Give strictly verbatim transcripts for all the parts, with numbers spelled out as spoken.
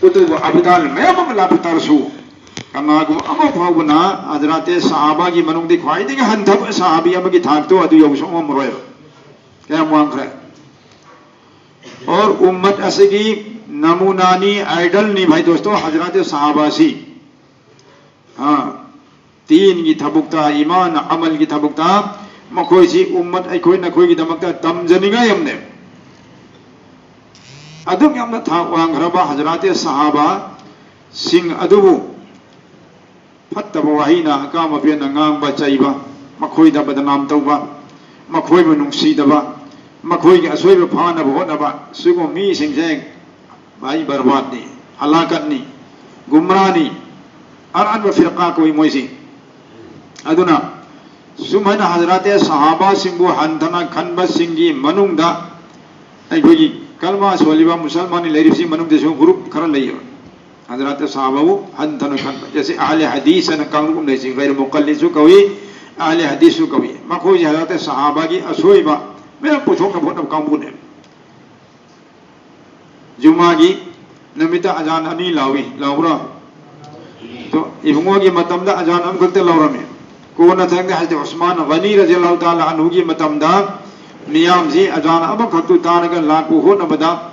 ꯀꯨꯇꯨꯕ ꯑꯕꯗꯥꯜ ꯃꯌꯥꯝ ꯑꯃ ꯂꯥꯛꯄ ꯇꯥꯔꯁꯨ, ꯀꯅꯥꯒꯨꯝꯕ ꯑꯃ ꯐꯥꯎꯕꯅ ꯍꯖꯔꯥꯇꯦ ꯁꯍꯥꯕꯥꯒꯤ ꯃꯅꯨꯡꯗ ꯈ꯭ꯋꯥꯏꯗꯒꯤ ꯍꯟꯊꯕ ꯁꯍꯥꯕꯤ ꯑꯃꯒꯤ ꯊꯥꯛꯇꯣ ꯑꯗꯨ ꯌꯧꯕ ꯁꯨꯡꯉꯝ ꯉꯝꯃꯔꯣꯏꯕ꯫ ꯀꯌꯥꯝ ꯋꯥꯡꯈ꯭ꯔꯦ꯫ ꯑꯣꯔ ꯎꯝꯃꯠ ꯑꯁꯤꯒꯤ ꯅꯃꯨꯅꯥꯅꯤ, ꯑꯥꯏꯗꯜꯅꯤ ꯚꯥꯏ ꯗꯣꯁꯇꯣ, ꯍꯖꯔꯥꯇꯦ ꯁꯍꯥꯕꯥ ꯑꯁꯤ꯫ ꯑꯥ, ꯗꯤꯟꯒꯤ ꯊꯕꯛꯇ, ꯏꯃꯥꯟ ꯑꯃꯜꯒꯤ ꯊꯕꯛꯇ ꯃꯈꯣꯏꯁꯤ ꯎꯝꯃꯠ ꯑꯩꯈꯣꯏ ꯅꯈꯣꯏꯒꯤꯗꯃꯛꯇ ꯇꯝꯖꯅꯤꯡꯉꯥꯏ ꯑꯃꯅꯦ꯫ ꯑꯗꯨꯛ ꯌꯥꯝꯅ ꯊꯥꯛ ꯋꯥꯡꯈ꯭ꯔꯕ ꯍꯖꯔꯥꯇꯦ ꯁꯍꯥꯕꯥꯁꯤꯡ ꯑꯗꯨꯕꯨ ꯐꯠꯇꯕ ꯋꯥꯍꯩꯅ ꯑꯀꯥꯝ ꯑꯄꯦꯟꯅ ꯉꯥꯡꯕ ꯆꯩꯕ, ꯃꯈꯣꯏꯗ ꯕꯗꯅꯥꯝ ꯇꯧꯕ, ꯃꯈꯣꯏꯕꯨ ꯅꯨꯡꯁꯤꯗꯕ, ꯃꯈꯣꯏꯒꯤ ꯑꯁꯣꯏꯕ ꯐꯥꯅꯕ ꯍꯣꯠꯅꯕ, ꯁꯤꯒꯨꯝꯕ ꯃꯤꯁꯤꯡꯁꯦ ꯚꯥꯏ ꯕꯔꯕꯥꯗꯅꯤ, ꯍꯂꯥꯀꯠꯅꯤ, ꯒꯨꯝꯔꯥꯅꯤ, ꯑꯔꯥꯟꯕ ꯐꯤꯔꯀꯥ ꯀꯧꯏ ꯃꯣꯏꯁꯤ꯫ ꯑꯗꯨꯅ ꯁꯨꯃꯥꯏꯅ ꯍꯖꯔꯥꯇꯦ ꯁꯍꯥꯕꯥꯁꯤꯡꯕꯨ ꯍꯟꯊꯅ ꯈꯟꯕꯁꯤꯡꯒꯤ ꯃꯅꯨꯡꯗ ꯑꯩꯈꯣꯏꯒꯤ ꯀꯜꯃꯥ ꯁꯣꯜꯂꯤꯕ ꯃꯨꯁꯜꯃꯥꯟꯅꯤ ꯂꯩꯔꯤꯕꯁꯤꯡ ꯃꯅꯨꯡꯗꯁꯨ ꯒ꯭ꯔꯨꯞ ꯈꯔ ꯂꯩꯌꯦꯕ꯫ ꯍꯖꯔꯥꯇꯦ ꯁꯍꯥꯕꯥꯕꯨ ꯍꯟꯊꯅ ꯈꯟꯕ꯫ ꯖꯩꯁꯦ ꯑꯍꯂꯦ ꯍꯗꯤꯁ ꯍꯥꯏꯅ ꯀꯥꯡꯂꯨꯞ ꯑꯃ ꯂꯩꯁꯤ, ꯒꯩꯔ ꯃꯨꯀꯜꯂꯤꯗꯁꯨ ꯀꯧꯏ, ꯑꯍꯂꯦ ꯍꯗꯤꯁꯁꯨ ꯀꯧꯏ꯫ ꯃꯈꯣꯏꯁꯦ ꯍꯖꯔꯥꯇꯦ ꯁꯍꯥꯕꯥꯒꯤ ꯑꯁꯣꯏꯕ ꯃꯌꯥꯝ ꯄꯨꯊꯣꯛꯅꯕ ꯍꯣꯠꯅꯕ ꯀꯥꯡꯕꯨꯅꯦꯕ꯫ ꯖꯨꯃꯥꯒꯤ ꯅꯨꯃꯤꯠꯇ ꯑꯖꯥꯟ ꯑꯅꯤ ꯂꯥꯎꯏ, ꯂꯥꯎꯕ꯭ꯔꯣ? ꯑꯗꯣ ꯏꯕꯨꯡꯉꯣꯒꯤ ꯃꯇꯝꯗ ꯑꯖꯥꯟ ꯑꯃꯈꯛꯇ ꯂꯥꯎꯔꯝꯃꯤ꯫ ꯀꯣꯟꯅ ꯊꯪꯗ ꯍꯖꯔꯠ ꯎꯁꯃꯥꯟ ꯒꯅꯤ ꯔꯖꯤꯌꯜꯂꯥꯍꯨ ꯇꯥꯂꯥ ꯑꯟꯍꯨꯒꯤ ꯃꯇꯝꯗ ꯃꯤꯌꯥꯝꯁꯤ ꯑꯖꯥꯟ ꯑꯃꯈꯛꯇꯨ ꯇꯥꯔꯒ ꯂꯥꯛꯄ ꯍꯣꯠꯅꯕꯗ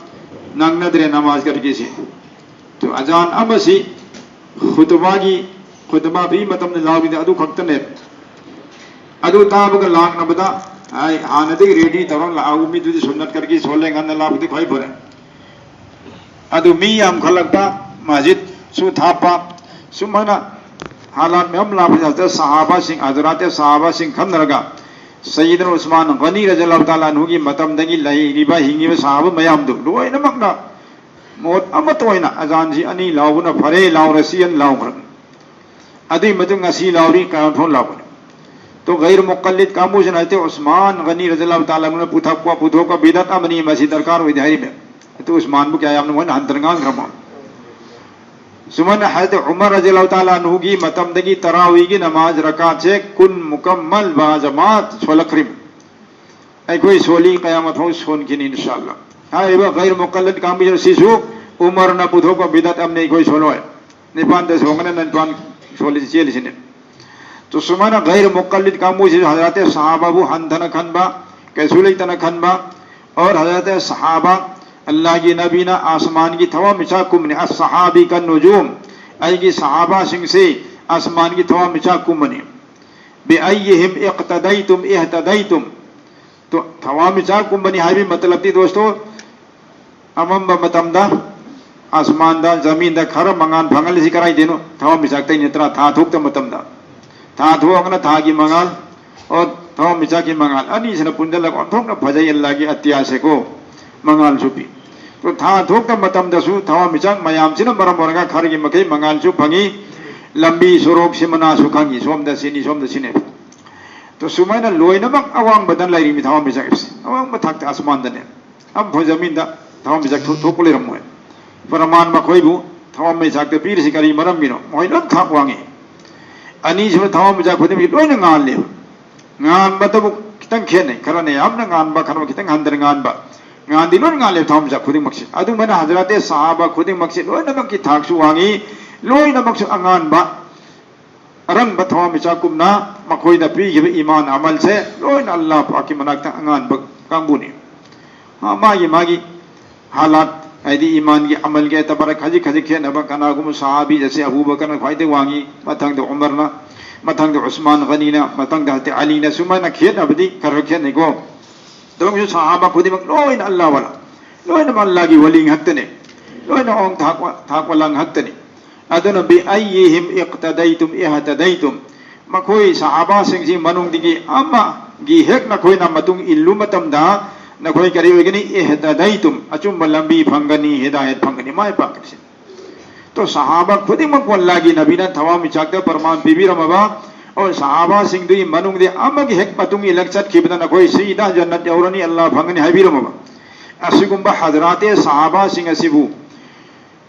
ꯅꯪꯅꯗ꯭ꯔꯦ ꯅꯃꯥꯖ ꯀꯔꯤꯒꯤꯁꯤ꯫ ꯑꯗꯨ ꯑꯖꯥꯟ ꯑꯃꯁꯤ ꯈꯨꯇꯕꯥꯒꯤ, ꯈꯨꯇꯕꯥ ꯄꯤ ꯃꯇꯝꯗ ꯂꯥꯎꯔꯤꯗ ꯑꯗꯨ ꯈꯛꯇꯅꯦ꯫ ꯑꯗꯨ ꯇꯥꯕꯒ ꯂꯥꯛꯅꯕꯗ ꯑꯩ ꯍꯥꯟꯅꯗꯒꯤ ꯔꯦꯗꯤ ꯇꯧꯔꯒ ꯂꯥꯛꯍꯧꯕ ꯃꯤꯗꯨꯗꯤ ꯁꯨꯟꯅꯠ ꯀꯔꯤꯒꯤ ꯁꯣꯜꯂꯦ, ꯉꯟꯅ ꯂꯥꯛꯄꯗꯤ ꯈ꯭ꯋꯥꯏ ꯐꯔꯦ꯫ ꯑꯗꯨ ꯃꯤ ꯌꯥꯝꯈꯠꯂꯛꯄ, ꯃꯁꯖꯤꯗꯁꯨ ꯊꯥꯞꯄ, ꯁꯨꯃꯥꯏꯅ ꯍꯥꯂꯥꯠ ꯃꯌꯥꯝ ꯂꯥꯛꯄꯁꯤꯗ ꯁꯍꯥꯕꯥꯁꯤꯡ, ꯍꯖꯔꯥꯇꯦ ꯁꯍꯥꯕꯥꯁꯤꯡ ꯈꯟꯅꯔꯒ ꯁꯌꯤꯗꯅ ꯎꯁꯃꯥꯟ ꯒꯅꯤ ꯔꯖꯤꯌꯜꯂꯥꯍꯨ ꯇꯥꯂꯥ ꯑꯟꯍꯨꯒꯤ ꯃꯇꯝꯗꯒꯤ ꯂꯩꯔꯤꯕ, ꯍꯤꯡꯉꯤꯕ ꯁꯍꯥꯕꯥ ꯃꯌꯥꯝꯗꯨ ꯂꯣꯏꯅꯃꯛꯅ ꯃꯣꯠ ꯑꯃꯠꯇ ꯑꯣꯏꯅ ꯑꯖꯥꯟꯁꯤ ꯑꯅꯤ ꯂꯥꯎꯕꯅ ꯐꯔꯦ, ꯂꯥꯎꯔꯁꯤ ꯑꯅ ꯂꯥꯎꯈ꯭ꯔꯦ꯫ ꯑꯗꯨꯒꯤ ꯃꯇꯨꯡ ꯉꯁꯤ ꯂꯥꯎꯔꯤ ꯀꯌꯥꯝ ꯊꯣꯛ ꯂꯥꯎꯕꯅꯤ꯫ ꯇꯣ ꯒꯩꯔ ꯃꯨꯀꯜꯂꯤꯗ ꯀꯥꯡꯕꯨꯁꯤꯅ ꯍꯥꯏꯇꯦ ꯎꯁꯃꯥꯟ ꯒꯅꯤ ꯔꯖꯤꯌꯜꯂꯥꯍꯨ ꯇꯥꯂꯥ ꯑꯟꯍꯨꯅ ꯄꯨꯊꯣꯛꯄ, ꯄꯨꯊꯣꯛꯄ ꯕꯤꯗꯠ ꯑꯃꯅꯤ, ꯃꯁꯤ ꯗꯔꯀꯥꯔ ꯑꯣꯏꯗꯦ ꯍꯥꯏꯔꯤꯃꯦ꯫ ꯑꯗꯨ ꯎꯁꯃꯥꯟꯕꯨ ꯀꯌꯥ ꯌꯥꯝꯅ ꯃꯣꯏꯅ ꯍꯟꯊꯅ ꯉꯥꯡꯈ꯭ꯔꯕ꯫ ꯁꯨꯃꯥꯏꯅ ꯍꯥꯏꯇꯦ ꯎꯃꯔ ꯔꯖꯤꯌꯜꯂꯥꯍꯨ ꯇꯥꯂꯥ ꯑꯟꯍꯨꯒꯤ ꯃꯇꯝꯗꯒꯤ ꯇꯔꯥꯋꯤꯒꯤ ꯅꯃꯥꯖ ꯔꯀꯥꯠꯁꯦ ꯀꯨꯟ ꯃꯨꯀꯝꯃꯜ ꯕꯥ ꯖꯃꯥꯠ ꯁꯣꯜꯂꯛꯈ꯭ꯔꯤꯃꯤ꯫ ꯑꯩꯈꯣꯏ ꯁꯣꯜꯂꯤ, ꯀꯌꯥꯃꯠ ꯐꯥꯎ ꯁꯣꯟꯈꯤꯅꯤ ꯏꯟꯁꯥ ꯑꯜꯂꯥ꯫ ꯍꯥꯏꯔꯤꯕ ꯒꯩꯔ ꯃꯨꯀꯜꯂꯤꯗ ꯀꯥꯡꯕꯨꯁꯤꯡ ꯑꯁꯤꯁꯨ ꯎꯃꯔꯅ ꯄꯨꯊꯣꯛꯄ ꯕꯤꯗꯥꯠ ꯑꯃꯅꯤ, ꯑꯩꯈꯣꯏ ꯁꯣꯜꯂꯣꯏ꯫ ꯅꯤꯄꯥꯟꯗ ꯁꯣꯡꯒꯅ ꯅꯤꯄꯥꯟ ꯁꯣꯜꯂꯤ ꯆꯦꯜꯂꯤꯁꯤꯅꯦ꯫ ꯇꯣ ꯁꯨꯃꯥꯏꯅ ꯒꯩꯔ ꯃꯨꯀꯜꯂꯤꯗ ꯀꯥꯡꯕꯨꯁꯤꯁꯨ ꯍꯖꯔꯥꯇꯦ ꯁꯍꯥꯕꯥꯕꯨ ꯍꯟꯊꯅ ꯈꯟꯕ, ꯀꯩꯁꯨ ꯂꯩꯇꯅ ꯈꯟꯕ, ꯑꯣꯔ ꯍꯖꯔꯥꯇꯦ ꯁꯍꯥꯕꯥ, ꯑꯜꯂꯥꯍꯒꯤ ꯅꯕꯤꯅ ꯑꯁꯃꯥꯟꯒꯤ ꯊꯋꯥꯟꯃꯤꯆꯥꯛ ꯀꯨꯝꯕꯅꯤ, ꯑꯁ ꯁꯍꯥꯕꯤ ꯀꯟ ꯅꯨꯖꯨꯝ, ꯑꯩꯒꯤ ꯁꯍꯥꯕꯥꯁꯤꯡꯁꯤ ꯑꯁꯃꯥꯟꯒꯤ ꯊꯋꯥꯟꯃꯤꯆꯥꯛ ꯀꯨꯝꯕꯅꯤ꯫ ꯕꯤ ꯑꯩꯌꯤꯍꯤꯝ ꯏꯛꯇꯗꯩꯇꯨꯝ ꯏꯍꯇꯗꯩꯇꯨꯝ꯫ ꯇꯣ ꯊꯋꯥꯟꯃꯤꯆꯥꯛ ꯀꯨꯝꯕꯅꯤ ꯍꯥꯏꯕꯒꯤ ꯃꯇꯂꯕꯗꯤ ꯗꯣꯁꯇꯣ, ꯑꯃꯝꯕ ꯃꯇꯝꯗ ꯑꯁꯃꯥꯟꯗ, ꯖꯃꯤꯟꯗ ꯈꯔ ꯃꯉꯥꯜ ꯐꯪꯍꯜꯂꯤꯁꯤ ꯀꯗꯥꯏꯗꯩꯅꯣ? ꯊꯋꯥꯟꯃꯤꯆꯥꯛꯇꯩ ꯅꯠꯇ꯭ꯔꯥ? ꯊꯥ ꯊꯣꯛꯇ ꯃꯇꯝꯗ꯫ ꯊꯥ ꯊꯣꯛꯑꯒꯅ ꯊꯥꯒꯤ ꯃꯉꯥꯜ, ꯑꯣ, ꯊꯋꯥꯟꯃꯤꯆꯥꯛꯀꯤ ꯃꯉꯥꯜ꯫ ꯑꯅꯤꯁꯤꯅ ꯄꯨꯟꯁꯤꯜꯂꯒ ꯑꯣꯟꯊꯣꯛꯅ ꯐꯖꯩ ꯑꯜꯂꯥꯒꯤ ꯑꯇꯤꯌꯥꯁꯦꯀꯣ꯫ ꯃꯉꯥꯜꯁꯨ ꯄꯤ꯫ ꯇꯣ ꯊꯥ ꯊꯣꯛꯇ ꯃꯇꯝꯗꯁꯨ ꯊꯋꯥꯟꯃꯤꯆꯥꯛ ꯃꯌꯥꯝꯁꯤꯅ ꯃꯔꯝ ꯑꯣꯏꯔꯒ ꯈꯔꯒꯤ ꯃꯈꯩ ꯃꯉꯥꯜꯁꯨ ꯐꯪꯉꯤ꯫ ꯂꯝꯕꯤ ꯁꯣꯔꯣꯛ ꯁꯤꯃꯅꯥꯁꯨ ꯈꯪꯉꯤ꯫ ꯁꯣꯝꯗ ꯁꯤꯅꯤ, ꯁꯣꯝꯗ ꯁꯤꯅꯦ꯫ ꯇꯣ ꯁꯨꯃꯥꯏꯅ ꯂꯣꯏꯅꯃꯛ ꯑꯋꯥꯡꯕꯗ ꯂꯩꯔꯤꯕ ꯊꯋꯥꯟꯃꯤꯆꯥꯛꯁꯦ꯫ ꯑꯋꯥꯡꯕ ꯊꯥꯛꯇ ꯑꯁꯃꯥꯟꯗꯅꯦ꯫ ꯑꯝꯐꯥꯎ ꯖꯃꯤꯟꯗ ꯊꯋꯥꯟꯃꯤꯆꯥꯛ ꯊꯣꯛ-, ꯊꯣꯛꯄ ꯂꯩꯔꯝꯃꯣꯏ꯫ ꯄ꯭ꯔꯃꯥꯟ ꯃꯈꯣꯏꯕꯨ ꯊꯋꯥꯟꯃꯤꯆꯥꯛꯇ ꯄꯤꯔꯤꯁꯤ ꯀꯔꯤ ꯃꯔꯝꯒꯤꯅꯣ? ꯃꯈꯣꯏ ꯂꯣꯏ ꯊꯥꯛ ꯋꯥꯡꯉꯤ꯫ ꯑꯅꯤꯁꯨꯕ ꯊꯋꯥꯟꯃꯤꯆꯥꯛ ꯈꯨꯗꯤꯡꯃꯛ ꯂꯣꯏꯅ ꯉꯥꯜꯂꯦꯕ꯫ ꯉꯥꯟꯕꯗꯕꯨ ꯈꯤꯇꯪ ꯈꯦꯠꯅꯩ꯫ ꯈꯔꯅ ꯌꯥꯝꯅ ꯉꯥꯟꯕ, ꯈꯔꯅ ꯈꯤꯇꯪ ꯍꯟꯊꯅ ꯉꯥꯟꯕ꯫ ꯉꯥꯟꯗꯤ ꯂꯣꯏꯅ ꯉꯥꯜꯂꯦꯕ ꯊꯋꯥꯟꯃꯤꯆꯥꯛ ꯈꯨꯗꯤꯡꯃꯛꯁꯦ꯫ ꯑꯗꯨꯃꯥꯏꯅ ꯍꯖꯔꯥꯇꯦ ꯁꯍꯥꯕꯥ ꯈꯨꯗꯤꯡꯃꯛꯁꯦ ꯂꯣꯏꯅꯃꯛꯀꯤ ꯊꯥꯛꯁꯨ ꯋꯥꯡꯉꯤ꯫ ꯂꯣꯏꯅꯃꯛꯁꯨ ꯑꯉꯥꯟꯕ꯫ ꯑꯔꯪꯕ ꯊꯋꯥꯟꯃꯤꯆꯥꯛꯀꯨꯝꯅ ꯃꯈꯣꯏꯗ ꯄꯤꯈꯤꯕ ꯏꯃꯥꯟ ꯑꯃꯜꯁꯦ ꯂꯣꯏꯅ ꯑꯜꯂꯥꯍ ꯄꯥꯛꯀꯤ ꯃꯅꯥꯛꯇ ꯑꯉꯥꯟꯕ ꯀꯥꯡꯕꯨꯅꯤ꯫ ꯃꯥ-, ꯃꯥꯒꯤ, ꯃꯥꯒꯤ ꯍꯥꯂꯥꯠ, ꯍꯥꯏꯗꯤ ꯏꯃꯥꯟꯒꯤ ꯑꯃꯜꯒꯤ ꯑꯦꯇꯕꯥꯔ ꯈꯖꯤꯛ ꯈꯖꯤꯛ ꯈꯦꯠꯅꯕ, ꯀꯅꯥꯒꯨꯝꯕ ꯁꯍꯥꯕꯤ ꯑꯁꯤ ꯑꯕꯨ ꯕꯀꯔꯅ ꯈ꯭ꯋꯥꯏꯗꯒꯤ ꯋꯥꯡꯉꯤ, ꯃꯊꯪꯗ ꯎꯃꯔꯅ, ꯃꯊꯪꯗ ꯎꯁꯃꯥꯟ ꯒꯅꯤꯅ, ꯃꯊꯪꯗ ꯍꯖꯔꯠ ꯑꯂꯤꯅ, ꯁꯨꯃꯥꯏꯅ ꯈꯦꯠꯅꯕꯗꯤ ꯈꯔ ꯈꯔ ꯈꯦꯠꯅꯩꯀꯣ꯫ ꯑꯗꯨꯝꯁꯨ ꯁꯍꯥꯕꯥ ꯈꯨꯗꯤꯡꯃꯛ ꯂꯣꯏꯅ ꯑꯜꯂꯥꯍ ꯋꯥꯂꯥ, ꯂꯣꯏꯅꯃꯛ ꯑꯜꯂꯥꯍꯒꯤ ꯋꯥꯂꯤ ꯉꯥꯛꯇꯅꯤ, ꯂꯣꯏꯅ ꯑꯣꯡ ꯊꯥꯛꯄ, ꯊꯥꯛꯄ ꯂꯥꯡ ꯉꯥꯛꯇꯅꯤ꯫ ꯑꯗꯨꯅ ꯕꯤ ꯑꯩꯌꯤꯍꯤꯝ ꯏꯛꯇꯗꯩꯇꯨꯝ ꯏꯍꯇꯗꯩꯇꯨꯝ꯫ ꯃꯈꯣꯏ ꯁꯍꯥꯕꯥꯁꯤꯡꯁꯤ ꯃꯅꯨꯡꯗꯒꯤ ꯑꯃꯒꯤ ꯍꯦꯛ ꯅꯈꯣꯏꯅ ꯃꯇꯨꯡ ꯏꯜꯂꯨ ꯃꯇꯝꯗ ꯅꯈꯣꯏ ꯀꯔꯤ ꯑꯣꯏꯒꯅꯤ? ꯏꯍꯇꯗꯩꯇꯨꯝ, ꯑꯆꯨꯝꯕ ꯂꯝꯕꯤ ꯐꯪꯒꯅꯤ, ꯍꯤꯗꯥꯌꯠ ꯐꯪꯒꯅꯤ, ꯃꯥꯏ ꯄꯥꯛꯀꯅꯤ꯫ ꯇꯣ ꯁꯍꯥꯕꯥ ꯈꯨꯗꯤꯡꯃꯛꯄꯨ ꯑꯜꯂꯥꯍꯒꯤ ꯅꯕꯤꯅ ꯊꯋꯥꯟꯃꯤꯆꯥꯛꯇ ꯄ꯭ꯔꯃꯥꯟ ꯄꯤꯕꯤꯔꯝꯃꯕ, ꯑꯣ ꯁꯍꯥꯕꯥꯁꯤꯡꯗꯨꯒꯤ ꯃꯅꯨꯡꯗꯒꯤ ꯑꯃꯒꯤ ꯍꯦꯛ ꯃꯇꯨꯡ ꯏꯜꯂꯒ ꯆꯠꯈꯤꯕꯗ ꯅꯈꯣꯏ ꯁꯤꯗ ꯖꯟꯅꯠ ꯌꯧꯔꯅꯤ, ꯑꯜꯂꯥꯍ ꯐꯪꯒꯅꯤ ꯍꯥꯏꯕꯤꯔꯝꯃꯕ꯫ ꯑꯁꯤꯒꯨꯝꯕ ꯍꯖꯔꯥꯇꯦ ꯁꯍꯥꯕꯥꯁꯤꯡ ꯑꯁꯤꯕꯨ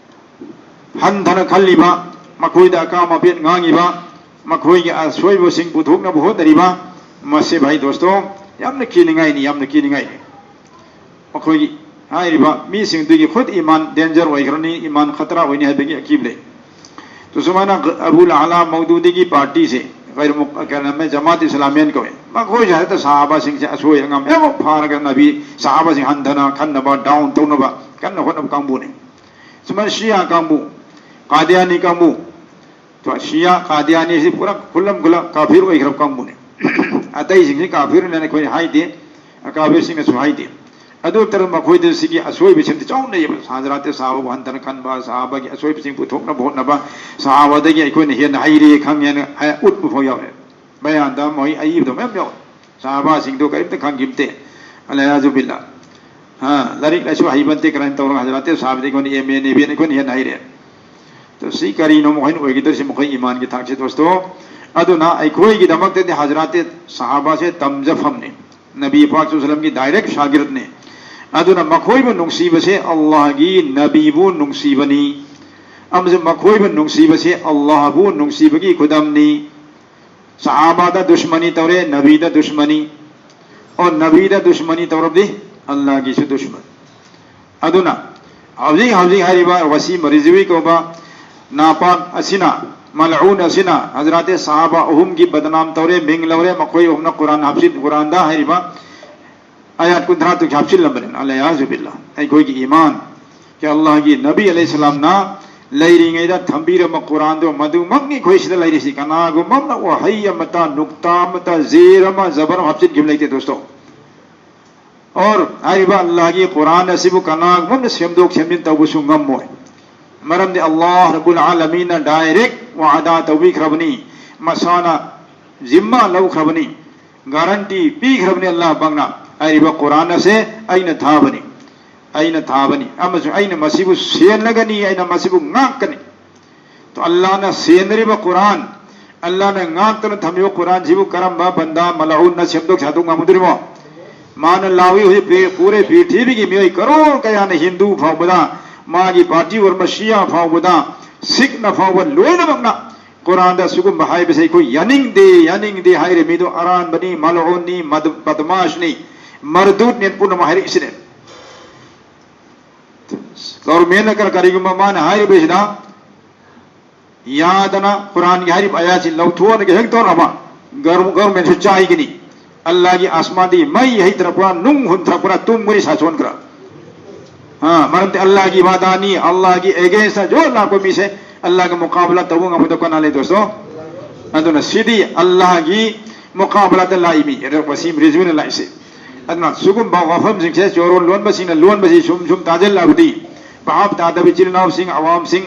ꯍꯟꯊꯅ ꯈꯜꯂꯤꯕ, ꯃꯈꯣꯏꯗ ꯑꯀꯥꯝ ꯑꯄꯦꯠ ꯉꯥꯡꯉꯤꯕ, ꯃꯈꯣꯏꯒꯤ ꯑꯁꯣꯏꯕꯁꯤꯡ ꯄꯨꯊꯣꯛꯅꯕ ꯍꯣꯠꯅꯔꯤꯕ, ꯃꯁꯤ ꯚꯥꯏ ꯗꯣꯁꯇꯣ, ꯌꯥꯝꯅ ꯀꯤꯅꯤꯡꯉꯥꯏꯅꯤ, ꯌꯥꯝꯅ ꯀꯤꯅꯤꯡꯉꯥꯏꯅꯤ꯫ ꯃꯈꯣꯏꯒꯤ ꯍꯥꯏꯔꯤꯕ ꯃꯤꯁꯤꯡꯗꯨꯒꯤ ꯈꯨꯠ ꯏꯃꯥꯟ danger ꯑꯣꯏꯈ꯭ꯔꯅꯤ, ꯏꯃꯥꯟ ꯈꯇ꯭ꯔꯥ ꯑꯣꯏꯅꯤ ꯍꯥꯏꯕꯒꯤ ꯑꯀꯤꯕ ꯂꯩ꯫ ꯇꯨ ꯁꯨꯃꯥꯏꯅ ꯑꯕꯨꯜ ꯑꯂꯥ ꯃꯧꯗꯨꯗꯤꯒꯤ ꯄꯥꯔꯇꯤꯁꯦ, ꯀꯩꯅꯣ, ꯀꯩꯅꯣ, ꯖꯃꯥꯠ ꯏꯁꯂꯥꯃꯤꯌꯥꯟ ꯀꯧꯋꯦ꯫ ꯃꯈꯣꯏꯁꯦ ꯍꯦꯛꯇ ꯁꯍꯥꯕꯥꯁꯤꯡꯁꯦ ꯑꯁꯣꯏ ꯑꯉꯥꯝ ꯌꯥꯝ ꯐꯥꯔꯒ ꯅꯕꯤ ꯁꯍꯥꯕꯥꯁꯤꯡ ꯍꯟꯊꯅ ꯈꯟꯅꯕ, down ꯇꯧꯅꯕ ꯀꯟꯅ ꯍꯣꯠꯅꯕ ꯀꯥꯡꯕꯨꯅꯤ꯫ ꯁꯨꯃꯥꯏꯅ ꯁꯤꯌꯥ ꯀꯥꯡꯕꯨ, ꯀꯥꯗꯤꯌꯥꯅꯤ ꯀꯥꯡꯕꯨ, ꯁꯤꯌꯥ ꯀꯥꯗꯤꯌꯥꯅꯤꯁꯤ ꯄꯨꯔꯥ ꯈꯨꯂꯝ ꯈꯨꯂ ꯀꯥꯐꯤꯔ ꯑꯣꯏꯈ꯭ꯔꯕ ꯀꯥꯡꯕꯨꯅꯤ꯫ ꯑꯇꯩꯁꯤꯡꯁꯤ ꯀꯥꯐꯤꯔꯅꯦꯅ ꯑꯩꯈꯣꯏꯅ ꯍꯥꯏꯗꯦ, ꯑꯀꯥꯕꯤꯔꯁꯤꯡꯅꯁꯨ ꯍꯥꯏꯗꯦ꯫ ꯑꯗꯨ ꯅꯠꯇꯅ ꯃꯈꯣꯏꯗ ꯁꯤꯒꯤ ꯑꯁꯣꯏꯕꯁꯤꯡꯗꯤ ꯆꯥꯎꯅ ꯂꯩꯌꯦꯕ꯫ ꯍꯖꯔꯥꯠꯇꯤ ꯁꯍꯥꯕꯕꯨ ꯍꯟꯊꯅ ꯈꯟꯕ, ꯁꯍꯥꯕꯒꯤ ꯑꯁꯣꯏꯕꯁꯤꯡ ꯄꯨꯊꯣꯛꯅꯕ ꯍꯣꯠꯅꯕ, ꯁꯍꯥꯕꯗꯒꯤ ꯑꯩꯈꯣꯏꯅ ꯍꯦꯟꯅ ꯍꯩꯔꯦ ꯈꯪꯉꯦꯅ ꯍꯥꯏ-, ꯎꯠꯄ ꯐꯥꯎ ꯌꯥꯎꯔꯦ꯫ ꯕꯌꯥꯟꯗ ꯃꯣꯏ ꯑꯏꯕꯗꯣ ꯃꯌꯥꯝ ꯌꯥꯎꯔꯦ꯫ ꯁꯍꯥꯕꯥꯁꯤꯡꯗꯣ ꯀꯔꯤꯝꯇ ꯈꯪꯈꯤꯕꯇꯦ꯫ ꯑꯂꯌꯥꯖꯨ ꯕꯤꯜꯂꯥ꯫ ꯍꯥ, ꯂꯥꯏꯔꯤꯛ ꯂꯥꯏꯁꯨ ꯍꯩꯕ ꯅꯠꯇꯦ, ꯀꯔꯥꯏꯅ ꯇꯧꯔꯒ ꯍꯖꯔꯥꯠꯇꯤ ꯁꯍꯥꯕꯗꯒꯤ ꯑꯩꯈꯣꯏꯅ ꯑꯦꯝ ꯑꯦꯅꯦꯕꯤꯅ ꯑꯩꯈꯣꯏꯅ ꯍꯦꯟꯅ ꯍꯩꯔꯦ꯫ ꯑꯗꯣ ꯁꯤ ꯀꯔꯤꯅꯣ ꯃꯈꯣꯏꯅ ꯑꯣꯏꯒꯗꯧꯔꯤꯁꯤ ꯃꯈꯣꯏ ꯏꯃꯥꯟꯒꯤ ꯊꯥꯛꯁꯤ ꯗꯣꯁꯇꯣ? ꯑꯗꯨꯅ ꯑꯩꯈꯣꯏꯒꯤꯗꯃꯛꯇꯗꯤ ꯍꯖꯔꯥꯠꯇꯤ ꯁꯍꯥꯕꯥꯁꯦ ꯇꯝꯖꯐꯝꯅꯤ, ꯅꯕꯤ ꯄꯥꯛ ꯁꯜꯂꯝꯒꯤ direct ꯁꯥꯒꯤꯔꯠꯅꯤ꯫ ꯑꯗꯨꯅ ꯃꯈꯣꯏꯕꯨ ꯅꯨꯡꯁꯤꯕꯁꯦ ꯑꯜꯂꯥꯍꯒꯤ ꯅꯕꯤꯕꯨ ꯅꯨꯡꯁꯤꯕꯅꯤ, ꯑꯃꯁꯨꯡ ꯃꯈꯣꯏꯕꯨ ꯅꯨꯡꯁꯤꯕꯁꯦ ꯑꯜꯂꯥꯍꯕꯨ ꯅꯨꯡꯁꯤꯕꯒꯤ ꯈꯨꯗꯝꯅꯤ꯫ ꯁꯍꯥꯕꯥꯗ ꯗꯨꯁꯃꯅꯤ ꯇꯧꯔꯦ, ꯅꯕꯤꯗ ꯗꯨꯁꯃꯅꯤ꯫ ꯑꯣ, ꯅꯕꯤꯗ ꯗꯨꯁꯃꯅꯤ ꯇꯧꯔꯕꯗꯤ ꯑꯜꯂꯥꯍꯒꯤꯁꯨ ꯗꯨꯁꯃꯟ꯫ ꯑꯗꯨꯅ ꯍꯧꯖꯤꯛ ꯍꯧꯖꯤꯛ ꯍꯥꯏꯔꯤꯕ ꯋꯥꯁꯤ ꯃꯔꯤꯖꯨꯏ ꯀꯧꯕ ꯅꯥꯄꯥꯛ ꯑꯁꯤꯅ, ꯃꯜꯎꯟ ꯑꯁꯤꯅ ꯍꯖꯔꯥꯠꯇꯤ ꯁꯍꯥꯕꯥ ꯑꯍꯨꯝꯒꯤ ꯕꯗꯅꯥꯝ ꯇꯧꯔꯦ, ꯃꯤꯡ ꯂꯧꯔꯦ, ꯃꯈꯣꯏ ꯑꯍꯨꯝꯅ ꯀꯨꯔꯥꯟ ꯍꯥꯞꯆꯤꯟ, ꯀꯨꯔꯥꯟꯗ ꯍꯥꯏꯔꯤꯕ ꯑꯥꯌꯥꯠ ꯀꯨꯟꯊ꯭ꯔꯥ ꯇꯔꯨꯛ ꯍꯥꯞꯆꯤꯜꯂꯝꯕꯅꯤ꯫ ꯑꯂꯌꯥꯖꯨ ꯕꯤꯜꯂꯥ, ꯑꯩꯈꯣꯏꯒꯤ ꯏꯃꯥꯟ, ꯀꯤ ꯑꯜꯂꯥꯍꯒꯤ ꯅꯕꯤ ꯑꯂꯩꯍꯤ ꯁꯂꯥꯝꯅ ꯂꯩꯔꯤꯉꯩꯗ ꯊꯝꯕꯤꯔꯝꯕ ꯀꯨꯔꯥꯟꯗꯣ ꯃꯗꯨꯃꯛꯅꯤ ꯑꯩꯈꯣꯏ ꯁꯤꯗ ꯂꯩꯔꯤꯁꯤ꯫ ꯀꯅꯥꯒꯨꯝꯕ ꯑꯃꯅ ꯋꯥꯍꯩ ꯑꯃꯇ, ꯅꯨꯛꯇꯥ ꯑꯃꯇ, ꯖꯦꯔ ꯑꯃ, ꯖꯕꯔ ꯑꯃ ꯍꯥꯞꯆꯤꯟꯈꯤꯕ ꯂꯩꯇꯦ ꯗꯣꯁꯇꯣ꯫ ꯑꯣꯔ ꯍꯥꯏꯔꯤꯕ ꯑꯜꯂꯥꯍꯒꯤ ꯀꯨꯔꯥꯟ ꯑꯁꯤꯕꯨ ꯀꯅꯥꯒꯨꯝꯕ ꯑꯃꯅ ꯁꯦꯝꯗꯣꯛ ꯁꯦꯝꯖꯤꯟ ꯇꯧꯕꯁꯨ ꯉꯝꯃꯣꯏ꯫ ꯃꯔꯝꯗꯤ ꯑꯜꯂꯥꯍ ꯔꯕꯨꯜ ꯑꯥꯂꯃꯤꯟꯅ direct ꯋꯥꯗꯥ ꯇꯧꯕꯤꯈ꯭ꯔꯕꯅꯤ, ꯃꯁꯥꯅ ꯖꯤꯝꯃꯥ ꯂꯧꯈ꯭ꯔꯕꯅꯤ, guarantee ꯄꯤꯈ꯭ꯔꯕꯅꯤ ꯑꯜꯂꯥꯍ ꯄꯥꯛꯅ꯫ ꯍꯥꯏꯔꯤꯕ ꯀꯨꯔꯥꯟ ꯑꯁꯦ ꯑꯩꯅ ꯊꯥꯕꯅꯤ, ꯑꯩꯅ ꯊꯥꯕꯅꯤ ꯑꯃꯁꯨꯡ ꯑꯩꯅ ꯃꯁꯤꯕꯨ ꯁꯦꯟꯅꯒꯅꯤ, ꯑꯩꯅ ꯃꯁꯤꯕꯨ ꯉꯥꯛꯀꯅꯤ꯫ ꯇꯣ ꯑꯜꯂꯥꯍꯅ ꯁꯦꯟꯅꯔꯤꯕ ꯀꯨꯔꯥꯟ, ꯑꯜꯂꯥꯍꯅ ꯉꯥꯛꯇꯅ ꯊꯝꯃꯤꯕ ꯀꯨꯔꯥꯟꯁꯤꯕꯨ ꯀꯔꯝꯕ ꯕꯟꯗꯥ ꯃꯜꯎꯟꯅ ꯁꯦꯝꯗꯣꯛ ꯁꯥꯗꯣꯛ ꯉꯝꯒꯗꯧꯔꯤꯃꯣ? ꯃꯥꯅ ꯂꯥꯎꯏ ꯍꯧꯖꯤꯛ ꯄ꯭ꯔꯤ-, ꯄꯨꯔꯦ ꯄ꯭ꯔꯤꯊꯤꯕꯤꯒꯤ ꯃꯤꯑꯣꯏ ꯀꯔꯣꯔ ꯀꯌꯥꯅ ꯍꯤꯟꯗꯨ ꯐꯥꯎꯕꯗ, ꯃꯥꯒꯤ ꯄꯥꯔꯇꯤ ꯑꯣꯏꯔꯝꯕ ꯁꯤꯌꯥ ꯐꯥꯎꯕꯗ, ꯁꯤꯈꯅ ꯐꯥꯎꯕ ꯂꯣꯏꯅꯃꯛꯅ ꯀꯨꯔꯥꯟꯗ ꯁꯤꯒꯨꯝꯕ ꯍꯥꯏꯕꯁꯦ ꯑꯩꯈꯣꯏ ꯌꯥꯅꯤꯡꯗꯦ, ꯌꯥꯅꯤꯡꯗꯦ ꯍꯥꯏꯔꯦ꯫ ꯃꯤꯗꯣ ꯑꯔꯥꯟꯕꯅꯤ, ꯃꯜꯎꯟꯅꯤ, ꯃꯗ-, ꯕꯗꯃꯥꯁꯅꯤ, ꯃꯔꯗꯨꯠꯅꯤ ꯄꯨꯝꯅꯃꯛ ꯍꯥꯏꯔꯛꯏꯁꯤꯅꯦ꯫ ꯒꯣꯔꯃꯦꯟꯅ ꯀꯔ-, ꯀꯔꯤꯒꯨꯝꯕ ꯃꯥꯅ ꯍꯥꯏꯔꯤꯕꯁꯤꯗ ꯌꯥꯗꯅ ꯀꯨꯔꯥꯟꯒꯤ ꯍꯥꯏꯔꯤꯕ ꯑꯌꯥꯠꯁꯤ ꯂꯧꯊꯣꯛꯑꯒ ꯍꯦꯛ ꯇꯧꯔꯕ, ꯒꯔ-, ꯒꯣꯔꯃꯦꯟꯁꯨ ꯆꯥꯏꯒꯅꯤ꯫ ꯑꯜꯂꯥꯍꯒꯤ ꯑꯁꯃꯥꯟꯗꯤ ꯃꯩ ꯍꯩꯊꯔꯛꯄ꯭ꯔꯥ, ꯅꯨꯡ ꯍꯨꯟꯊꯔꯛꯄ꯭ꯔꯥ, ꯇꯨꯝꯒꯅꯤ ꯁꯥꯁꯣꯟꯈ꯭ꯔꯥ꯫ ꯑꯥ, ꯃꯔꯝꯗꯤ ꯑꯜꯂꯥꯍꯒꯤ ꯋꯥꯗꯥꯅꯤ, ꯑꯜꯂꯥꯍꯒꯤ against ꯇ ꯖꯣꯔ ꯂꯥꯛꯄ ꯃꯤꯁꯦ ꯑꯜꯂꯥꯍꯒ ꯃꯨꯀꯥꯕꯂꯥ ꯇꯧꯕ ꯉꯝꯕꯗ ꯀꯅꯥ ꯂꯩ ꯗꯣꯁꯇꯣ? ꯑꯗꯨꯅ ꯁꯤꯗꯤ ꯑꯜꯂꯥꯍꯒꯤ ꯃꯨꯀꯥꯕꯂꯥꯗ ꯂꯥꯛꯏ ꯃꯤ, ꯔꯕ ꯋꯥꯁꯤꯝ ꯔꯤꯖꯋꯤꯅ ꯂꯥꯛꯏꯁꯦ꯫ ꯑꯗꯨꯅ ꯁꯤꯒꯨꯝꯕ ꯋꯥꯐꯝꯁꯤꯡꯁꯦ ꯆꯣꯔꯣꯟ ꯂꯣꯟꯕꯁꯤꯡꯅ ꯂꯣꯟꯕꯁꯤ ꯁꯨꯝ ꯁꯨꯝ ꯇꯥꯁꯤꯜꯂꯛꯑꯕꯗꯤ ꯚꯥꯞ ꯇꯥꯗꯕ ꯏꯆꯤꯜ ꯏꯅꯥꯎꯁꯤꯡ, ꯑꯋꯥꯝꯁꯤꯡ,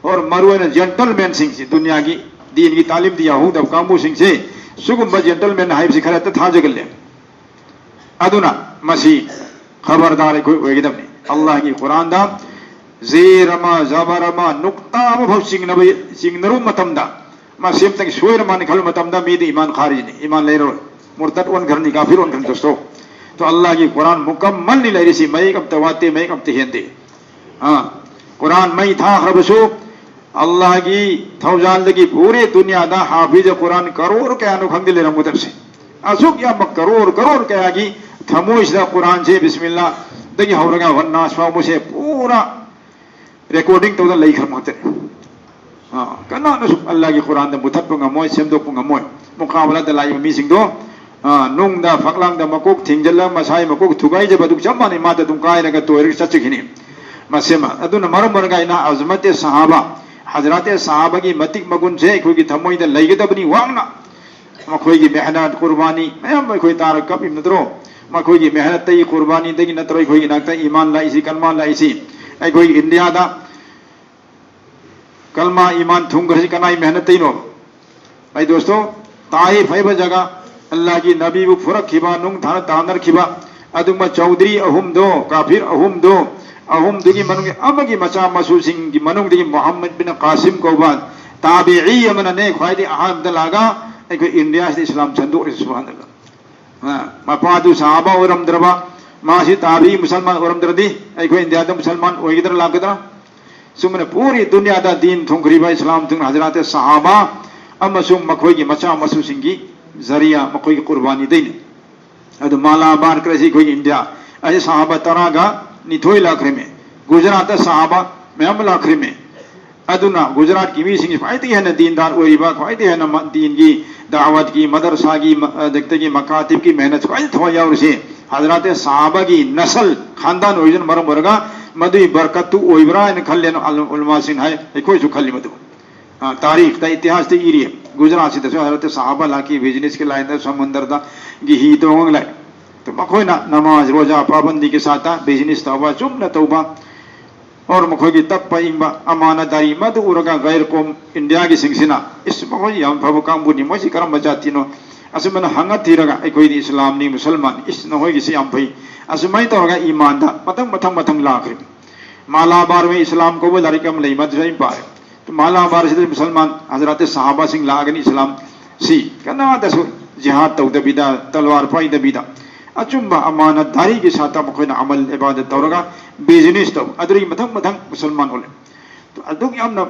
ꯑꯣꯔ ꯃꯔꯨꯑꯣꯏꯅ ꯖꯦꯟꯇꯜꯃꯦꯟꯁꯤꯡꯁꯤ, ꯗꯨꯅꯤꯌꯥꯒꯤ ꯗꯤꯟꯒꯤ ꯇꯥꯂꯤꯝꯗꯤ ꯌꯥꯍꯧꯗꯕ ꯀꯥꯡꯕꯨꯁꯤꯡꯁꯦ, ꯁꯤꯒꯨꯝꯕ ꯖꯦꯟꯇꯜꯃꯦꯟ ꯍꯥꯏꯕꯁꯤ ꯈꯔ ꯍꯦꯛꯇ ꯊꯥꯖꯒꯜꯂꯦ꯫ ꯑꯗꯨꯅ ꯃꯁꯤ ꯈꯕꯔꯗꯥꯔ ꯑꯩꯈꯣꯏ ꯑꯣꯏꯒꯗꯕꯅꯤ꯫ ꯑꯜꯂꯥꯍꯒꯤ ꯀꯨꯔꯥꯟꯗ ꯖꯦꯔ ꯑꯃ, ꯖꯕꯔ ꯑꯃ, ꯅꯨꯛꯇꯥ ꯑꯃꯐꯥꯎ ꯆꯤꯡꯅꯕ, ꯆꯤꯡꯅꯔꯨꯕ ꯃꯇꯝꯗ, ꯃꯁꯤ ꯑꯝꯇꯪ ꯁꯣꯏꯔ ꯃꯥꯅꯤ ꯈꯟꯕ ꯃꯇꯝꯗ ꯃꯤꯗꯤ ꯏꯃꯥꯟ ꯈꯥꯔꯤꯖꯅꯤ, ꯏꯃꯥꯟ ꯂꯩꯔꯔꯣꯏ, ꯃꯨꯔꯇꯠ ꯑꯣꯟꯈ꯭ꯔꯅꯤ, ꯀꯥꯐꯤꯔ ꯑꯣꯟꯈ꯭ꯔꯅꯤ ꯗꯣꯁꯇꯣ꯫ ꯇꯣ ꯑꯜꯂꯥꯍꯒꯤ ꯀꯨꯔꯥꯟ ꯃꯨꯀꯝꯃꯜꯅꯤ ꯂꯩꯔꯤꯁꯤ, ꯃꯌꯦꯛ ꯑꯝꯇ ꯋꯥꯠꯇꯦ, ꯃꯌꯦꯛ ꯑꯝꯇ ꯍꯦꯟꯗꯦ꯫ ꯑꯥ, ꯀꯨꯔꯥꯟ ꯃꯩ ꯊꯥꯈ꯭ꯔꯕꯁꯨ ꯑꯜꯂꯥꯍꯒꯤ ꯊꯧꯖꯥꯜꯗꯒꯤ ꯄꯨꯔꯦ ꯗꯨꯅꯤꯌꯥꯗ ꯍꯥꯐꯤꯖ ꯀꯨꯔꯥꯟ ꯀꯔꯣꯔ ꯀꯌꯥꯅꯣ ꯈꯪꯗꯦ ꯂꯩꯔꯝꯒꯗꯕꯁꯦ꯫ ꯑꯁꯨꯛ ꯌꯥꯝꯕ ꯀꯔꯣꯔ ꯀꯔꯣꯔ ꯀꯌꯥꯒꯤ ꯊꯃꯣꯏꯁꯤꯗ ꯀꯨꯔꯥꯟꯁꯦ ꯕꯤꯁꯃꯤꯜꯂꯥꯗꯒꯤ ꯍꯧꯔꯒ ꯋꯟꯅꯥꯁ ꯐꯥꯎꯕꯁꯦ ꯄꯨꯔꯥ ꯔꯦꯀꯣꯔꯗꯤꯡ ꯇꯧꯗꯅ ꯂꯩꯈ꯭ꯔꯕ ꯉꯥꯛꯇꯅꯤ꯫ ꯑꯥ, ꯀꯅꯥꯅꯁꯨ ꯑꯜꯂꯥꯍꯒꯤ ꯀꯨꯔꯥꯟꯗ ꯃꯨꯊꯠꯄ ꯉꯝꯃꯣꯏ, ꯁꯦꯝꯗꯣꯛꯄ ꯉꯝꯃꯣꯏ꯫ ꯃꯨꯀꯥꯕꯂꯥꯗ ꯂꯥꯛꯏꯕ ꯃꯤꯁꯤꯡꯗꯣ, ꯑꯥ, ꯅꯨꯡꯗ ꯐꯛꯂꯥꯡꯗ ꯃꯀꯣꯛ ꯊꯤꯡꯖꯤꯜꯂꯒ ꯃꯁꯥꯒꯤ ꯃꯀꯣꯛ ꯊꯨꯒꯥꯏꯖꯕ ꯑꯗꯨ ꯆꯞ ꯃꯥꯟꯅꯩ, ꯃꯥꯗ ꯑꯗꯨꯝ ꯀꯥꯏꯔꯒ ꯇꯣꯏꯔꯒ ꯆꯠꯆꯈꯤꯅꯤ꯫ ꯃꯁꯤꯃ ꯑꯗꯨꯅ ꯃꯔꯝ ꯑꯣꯏꯔꯒ ꯑꯩꯅ ꯑꯖꯃꯠꯇꯦ ꯁꯍꯥꯕꯥ, ꯍꯖꯔꯥꯇꯦ ꯁꯍꯥꯕꯥꯒꯤ ꯃꯇꯤꯛ ꯃꯒꯨꯟꯁꯦ ꯑꯩꯈꯣꯏꯒꯤ ꯊꯃꯣꯏꯗ ꯂꯩꯒꯗꯕꯅꯤ ꯋꯥꯡꯅ꯫ ꯃꯈꯣꯏꯒꯤ ꯃꯦꯍꯅꯠ, ꯀꯨꯔꯕꯥꯅꯤ ꯃꯌꯥꯝ ꯑꯩꯈꯣꯏ ꯇꯥꯔꯒ ꯀꯞꯄꯤꯕ ꯅꯠꯇ꯭ꯔꯣ? ꯃꯈꯣꯏꯒꯤ ꯃꯦꯍꯅꯠꯇꯒꯤ, ꯀꯨꯔꯕꯥꯅꯤꯗꯒꯤ ꯅꯠꯇ꯭ꯔꯣ ꯑꯩꯈꯣꯏꯒꯤ ꯅꯥꯛꯇ ꯏꯃꯥꯟ ꯂꯥꯛꯏꯁꯤ, ꯀꯜꯃꯥ ꯂꯥꯛꯏꯁꯤ? ꯑꯩꯈꯣꯏꯒꯤ ꯏꯟꯗꯤꯌꯥꯗ ꯀꯜꯃꯥ ꯏꯃꯥꯟ ꯊꯨꯡꯈ꯭ꯔꯁꯤ ꯀꯅꯥꯏ ꯃꯦꯍꯅꯠꯇꯩꯅꯣ? ꯑꯩ ꯗꯣꯁꯇꯣ, ꯇꯥꯏꯐ ꯍꯥꯏꯕ ꯖꯒꯥ, ꯑꯜꯂꯥꯍꯒꯤ ꯅꯕꯤꯕꯨ ꯐꯨꯔꯛꯈꯤꯕ, ꯅꯨꯡ ꯊꯥꯅ ꯇꯥꯟꯅꯔꯛꯈꯤꯕ ꯑꯗꯨꯒꯨꯝꯕ ꯆꯧꯗ꯭ꯔꯤ ꯑꯍꯨꯝꯗꯣ, ꯀꯥꯐꯤꯔ ꯑꯍꯨꯝꯗꯣ, ꯑꯍꯨꯝꯗꯨꯒꯤ ꯃꯅꯨꯡꯒꯤ ꯑꯃꯒꯤ ꯃꯆꯥ ꯃꯁꯨꯁꯤꯡꯒꯤ ꯃꯅꯨꯡꯗꯒꯤ ꯃꯨꯍꯝꯃꯗ ꯕꯤꯟ ꯀꯥꯁꯤꯝ ꯀꯧꯕ ꯇꯥꯕꯤꯏ ꯑꯃꯅꯅꯦ ꯈ꯭ꯋꯥꯏꯗꯒꯤ ꯑꯍꯥꯟꯕꯗ ꯂꯥꯛꯑꯒ ꯑꯩꯈꯣꯏ ꯏꯟꯗꯤꯌꯥꯁꯤꯗ ꯏꯁꯂꯥꯝ ꯁꯟꯗꯣꯛꯏꯁꯤ, ꯁꯨꯕꯍꯥꯅꯜꯂꯥꯍ꯫ ꯑ, ꯃꯄꯥꯗꯨ ꯁꯍꯥꯕꯥ ꯑꯣꯏꯔꯝꯗ꯭ꯔꯕ, ꯃꯥꯁꯤ ꯇꯥꯕꯤ ꯃꯨꯁꯜꯃꯥꯟ ꯑꯣꯏꯔꯝꯗ꯭ꯔꯗꯤ ꯑꯩꯈꯣꯏ ꯏꯟꯗꯤꯌꯥꯗ ꯃꯨꯁꯜꯃꯥꯟ ꯑꯣꯏꯒꯗ꯭ꯔꯥ ꯂꯥꯛꯀꯗ꯭ꯔꯥ? ꯁꯨꯃꯥꯏꯅ ꯄꯨꯔꯤ ꯗꯨꯅꯤꯌꯥꯗ ꯗꯤꯟ ꯊꯨꯡꯈ꯭ꯔꯤꯕ, ꯏꯁꯂꯥꯝ ꯊꯨꯡꯅ ꯍꯖꯔꯥꯠ ꯁꯍꯥꯕꯥ ꯑꯃꯁꯨꯡ ꯃꯈꯣꯏꯒꯤ ꯃꯆꯥ ꯃꯁꯨꯁꯤꯡꯒꯤ ꯖꯔꯤꯌꯥ, ꯃꯈꯣꯏꯒꯤ ꯀꯨꯔꯕꯥꯅꯤꯗꯩꯅꯤ꯫ ꯑꯗꯨ ꯃꯥꯂꯥꯕꯥꯔ ꯀꯔꯁꯤ ꯑꯩꯈꯣꯏꯒꯤ ꯏꯟꯗꯤꯌꯥ ꯑꯁꯤ ꯁꯍꯥꯕꯥ ꯇꯔꯥꯒ ꯅꯤꯊꯣꯏ ꯂꯥꯛꯈ꯭ꯔꯦꯃꯦ꯫ ꯒꯨꯖꯔꯥꯠꯇ ꯁꯍꯥꯕꯥ ꯃꯌꯥꯝ ꯑꯃ ꯂꯥꯛꯈ꯭ꯔꯤꯃꯤ꯫ ꯑꯗꯨꯅ ꯒꯨꯖꯔꯥꯠꯀꯤ ꯃꯤꯁꯤꯡꯁꯤ ꯈ꯭ꯋꯥꯏꯗꯒꯤ ꯍꯦꯟꯅ ꯗꯤꯟꯗꯥꯔ ꯑꯣꯏꯔꯤꯕ, ꯈ꯭ꯋꯥꯏꯗꯒꯤ ꯍꯦꯟꯅ ꯃ-, ꯗꯤꯟꯒꯤ ꯗꯥꯋꯠꯀꯤ, ꯃꯗꯔꯁꯥꯒꯤ, ꯃ-, ꯑꯗꯒꯤ ꯃꯀꯥꯇꯤꯕꯀꯤ ꯃꯦꯍꯅꯠ ꯈ꯭ꯋꯥꯏꯗꯒꯤ ꯊꯋꯥꯏ ꯌꯥꯎꯔꯤꯁꯦ ꯍꯖꯔꯥꯇꯦ ꯁꯍꯥꯕꯥꯒꯤ ꯅꯁꯜ, ꯈꯥꯟꯗꯥꯟ ꯑꯣꯏꯕꯁꯤꯅ ꯃꯔꯝ ꯑꯣꯏꯔꯒ ꯃꯗꯨꯒꯤ ꯕꯔꯀꯠꯇꯨ ꯑꯣꯏꯕ꯭ꯔꯥ ꯍꯥꯏꯅ ꯈꯜꯂꯦꯅ ꯑꯜ-, ꯎꯂꯃꯥꯁꯤꯡꯅ ꯍꯥꯏ꯫ ꯑꯩꯈꯣꯏꯁꯨ ꯈꯜꯂꯤ ꯃꯗꯨ꯫ ꯑ, ꯇꯥꯔꯤꯈꯇ, ꯏꯇꯤꯍꯥꯁꯇ ꯏꯔꯤ꯫ ꯒꯨꯖꯔꯥꯠꯁꯤꯗꯁꯨ ꯍꯖꯔꯥꯇꯦ ꯁꯍꯥꯕꯥ ꯂꯥꯛꯈꯤ, ꯕꯤꯖꯤꯅꯦꯁꯀꯤ ꯂꯥꯏꯟꯗ, ꯁꯃꯨꯟꯗꯔꯗ ꯒꯤ ꯍꯤ ꯇꯣꯡꯉꯒ ꯂꯥꯛꯏ꯫ ꯑꯗꯨ ꯃꯈꯣꯏꯅ ꯅꯃꯥꯖ, ꯔꯣꯖꯥ, ꯄꯥꯕꯟꯗꯤꯒꯤ ꯁꯥꯠꯇ, ꯕꯤꯖꯤꯅꯦꯁ ꯇꯧꯕ, ꯆꯨꯝꯅ ꯇꯧꯕ, ꯑꯣꯔ ꯃꯈꯣꯏꯒꯤ ꯇꯞꯄ ꯏꯪꯕ ꯑꯃꯥꯅꯗꯥꯔꯤ ꯃꯗꯨ ꯎꯔꯒ ꯒꯩꯔ ꯀꯣꯝ ꯏꯟꯗꯤꯌꯥꯒꯤꯁꯤꯡꯁꯤꯅ, "ꯏꯁ, ꯃꯈꯣꯏꯁꯤ ꯌꯥꯝ ꯐꯕ ꯀꯥꯡꯕꯨꯅꯤ, ꯃꯣꯏꯁꯤ ꯀꯔꯝꯕ ꯖꯥꯇꯤꯅꯣ?" ꯑꯁꯨꯝꯕꯅ ꯍꯪꯉ ꯊꯤꯔꯒ, "ꯑꯩꯈꯣꯏꯗꯤ ꯏꯁꯂꯥꯝꯅꯤ, ꯃꯨꯁꯜꯃꯥꯟ, ꯏꯁ, ꯅꯈꯣꯏꯒꯤꯁꯤ ꯌꯥꯝ ꯐꯩ"꯫ ꯑꯁꯨꯃꯥꯏꯅ ꯇꯧꯔꯒ ꯏꯃꯥꯟꯗ ꯃꯊꯪ ꯃꯊꯪ ꯃꯊꯪ ꯂꯥꯛꯈ꯭ꯔꯦ꯫ ꯃꯥꯂꯥꯕꯥꯔ ꯃꯦ ꯏꯁꯂꯥꯝ ꯀꯧꯕ ꯂꯥꯏꯔꯤꯛ ꯑꯃ ꯂꯩ, ꯃꯗꯨꯁꯨ ꯑꯩꯅ ꯄꯥꯔꯦ꯫ ꯃꯥꯂꯥꯕꯥꯔꯁꯤꯗ ꯃꯨꯁꯜꯃꯥꯟ ꯍꯖꯔꯥꯇꯦ ꯁꯍꯥꯕꯥꯁꯤꯡ ꯂꯥꯛꯑꯒꯅꯤ ꯏꯁꯂꯥꯝ ꯁꯤ ꯀꯅꯥꯗꯁꯨ ꯖꯤꯍꯥꯗ ꯇꯧꯗꯕꯤꯗ, ꯇꯂꯋꯥꯔ ꯄꯥꯏꯗꯕꯤꯗ, ꯑꯆꯨꯝꯕ ꯑꯃꯥꯅꯗꯥꯔꯤꯒꯤ ꯁꯥꯠꯇ ꯃꯈꯣꯏꯅ ꯑꯃꯜ ꯏꯕꯥꯗꯠ ꯇꯧꯔꯒ, ꯕꯤꯖꯤꯅꯦꯁ ꯇꯧ, ꯑꯗꯨꯗꯒꯤ ꯃꯊꯪ ꯃꯊꯪ ꯃꯨꯁꯜꯃꯥꯟ ꯑꯣꯜꯂꯦ꯫ ꯑꯗꯨꯛ ꯌꯥꯝꯅ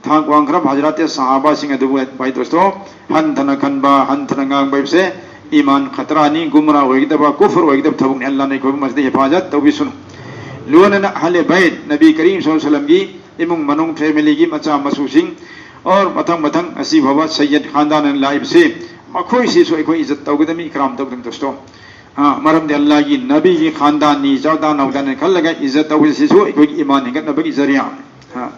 ꯊꯥꯛ ꯋꯥꯡꯈ꯭ꯔꯕ ꯍꯖꯔꯥꯇꯦ ꯁꯍꯥꯕꯥꯁꯤꯡ ꯑꯗꯨꯕꯨ, ꯚꯥꯏ ꯗꯣꯁꯇꯣ, ꯍꯟꯊꯅ ꯈꯟꯕ, ꯍꯟꯊꯅ ꯉꯥꯡꯕ ꯍꯥꯏꯕꯁꯦ ꯏꯃꯥꯟ ꯈꯇꯔꯥꯅꯤ, ꯒꯨꯝꯔꯥ ꯑꯣꯏꯒꯗꯕ, ꯀꯨꯐꯔ ꯑꯣꯏꯒꯗꯕ ꯊꯕꯛꯅꯤ꯫ ꯑꯜꯂꯥꯍꯅ ꯑꯩꯈꯣꯏꯕꯨ ꯃꯁꯤꯗ ꯍꯤꯐꯥꯖꯠ ꯇꯧꯕꯤꯁꯅꯨ꯫ ꯂꯣꯏꯅꯅ ꯑꯍꯂꯦ ꯕꯩꯠ, ꯅꯕꯤ ꯀꯔꯤꯝ ꯁꯜꯂꯜꯂꯥꯍꯨ ꯑꯂꯩꯍꯤ ꯋꯁꯜꯂꯝꯒꯤ ꯏꯃꯨꯡ ꯃꯅꯨꯡ, ꯐꯦꯃꯤꯂꯤꯒꯤ ꯃꯆꯥ ꯃꯁꯨꯁꯤꯡ, ꯑꯣꯔ ꯃꯊꯪ ꯃꯊꯪ ꯑꯁꯤ ꯐꯥꯎꯕ ꯁꯩꯌꯗ ꯈꯥꯟꯗꯥꯟ ꯑꯅ ꯂꯥꯛꯏꯕꯁꯤ, ꯃꯈꯣꯏꯁꯤꯁꯨ ꯑꯩꯈꯣꯏ ꯏꯖꯠ ꯇꯧꯒꯗꯕꯅꯤ, ꯏꯀ꯭ꯔꯥꯝ ꯇꯧꯒꯗꯕꯅꯤ ꯗꯣꯁꯇꯣ꯫ ꯑ, ꯃꯔꯝꯗꯤ ꯑꯜꯂꯥꯍꯒꯤ ꯅꯕꯤꯒꯤ ꯈꯥꯟꯗꯥꯟꯅꯤ, ꯆꯥꯎꯗꯥ ꯅꯧꯗꯥꯅꯤ ꯈꯜꯂꯒ ꯏꯖꯠ ꯇꯧꯕꯁꯤꯁꯨ ꯑꯩꯈꯣꯏꯒꯤ ꯏꯃꯥꯟ ꯍꯦꯟꯒꯠꯅꯕꯒꯤ ꯖꯔꯤꯌꯥꯅꯤ꯫ ꯑ,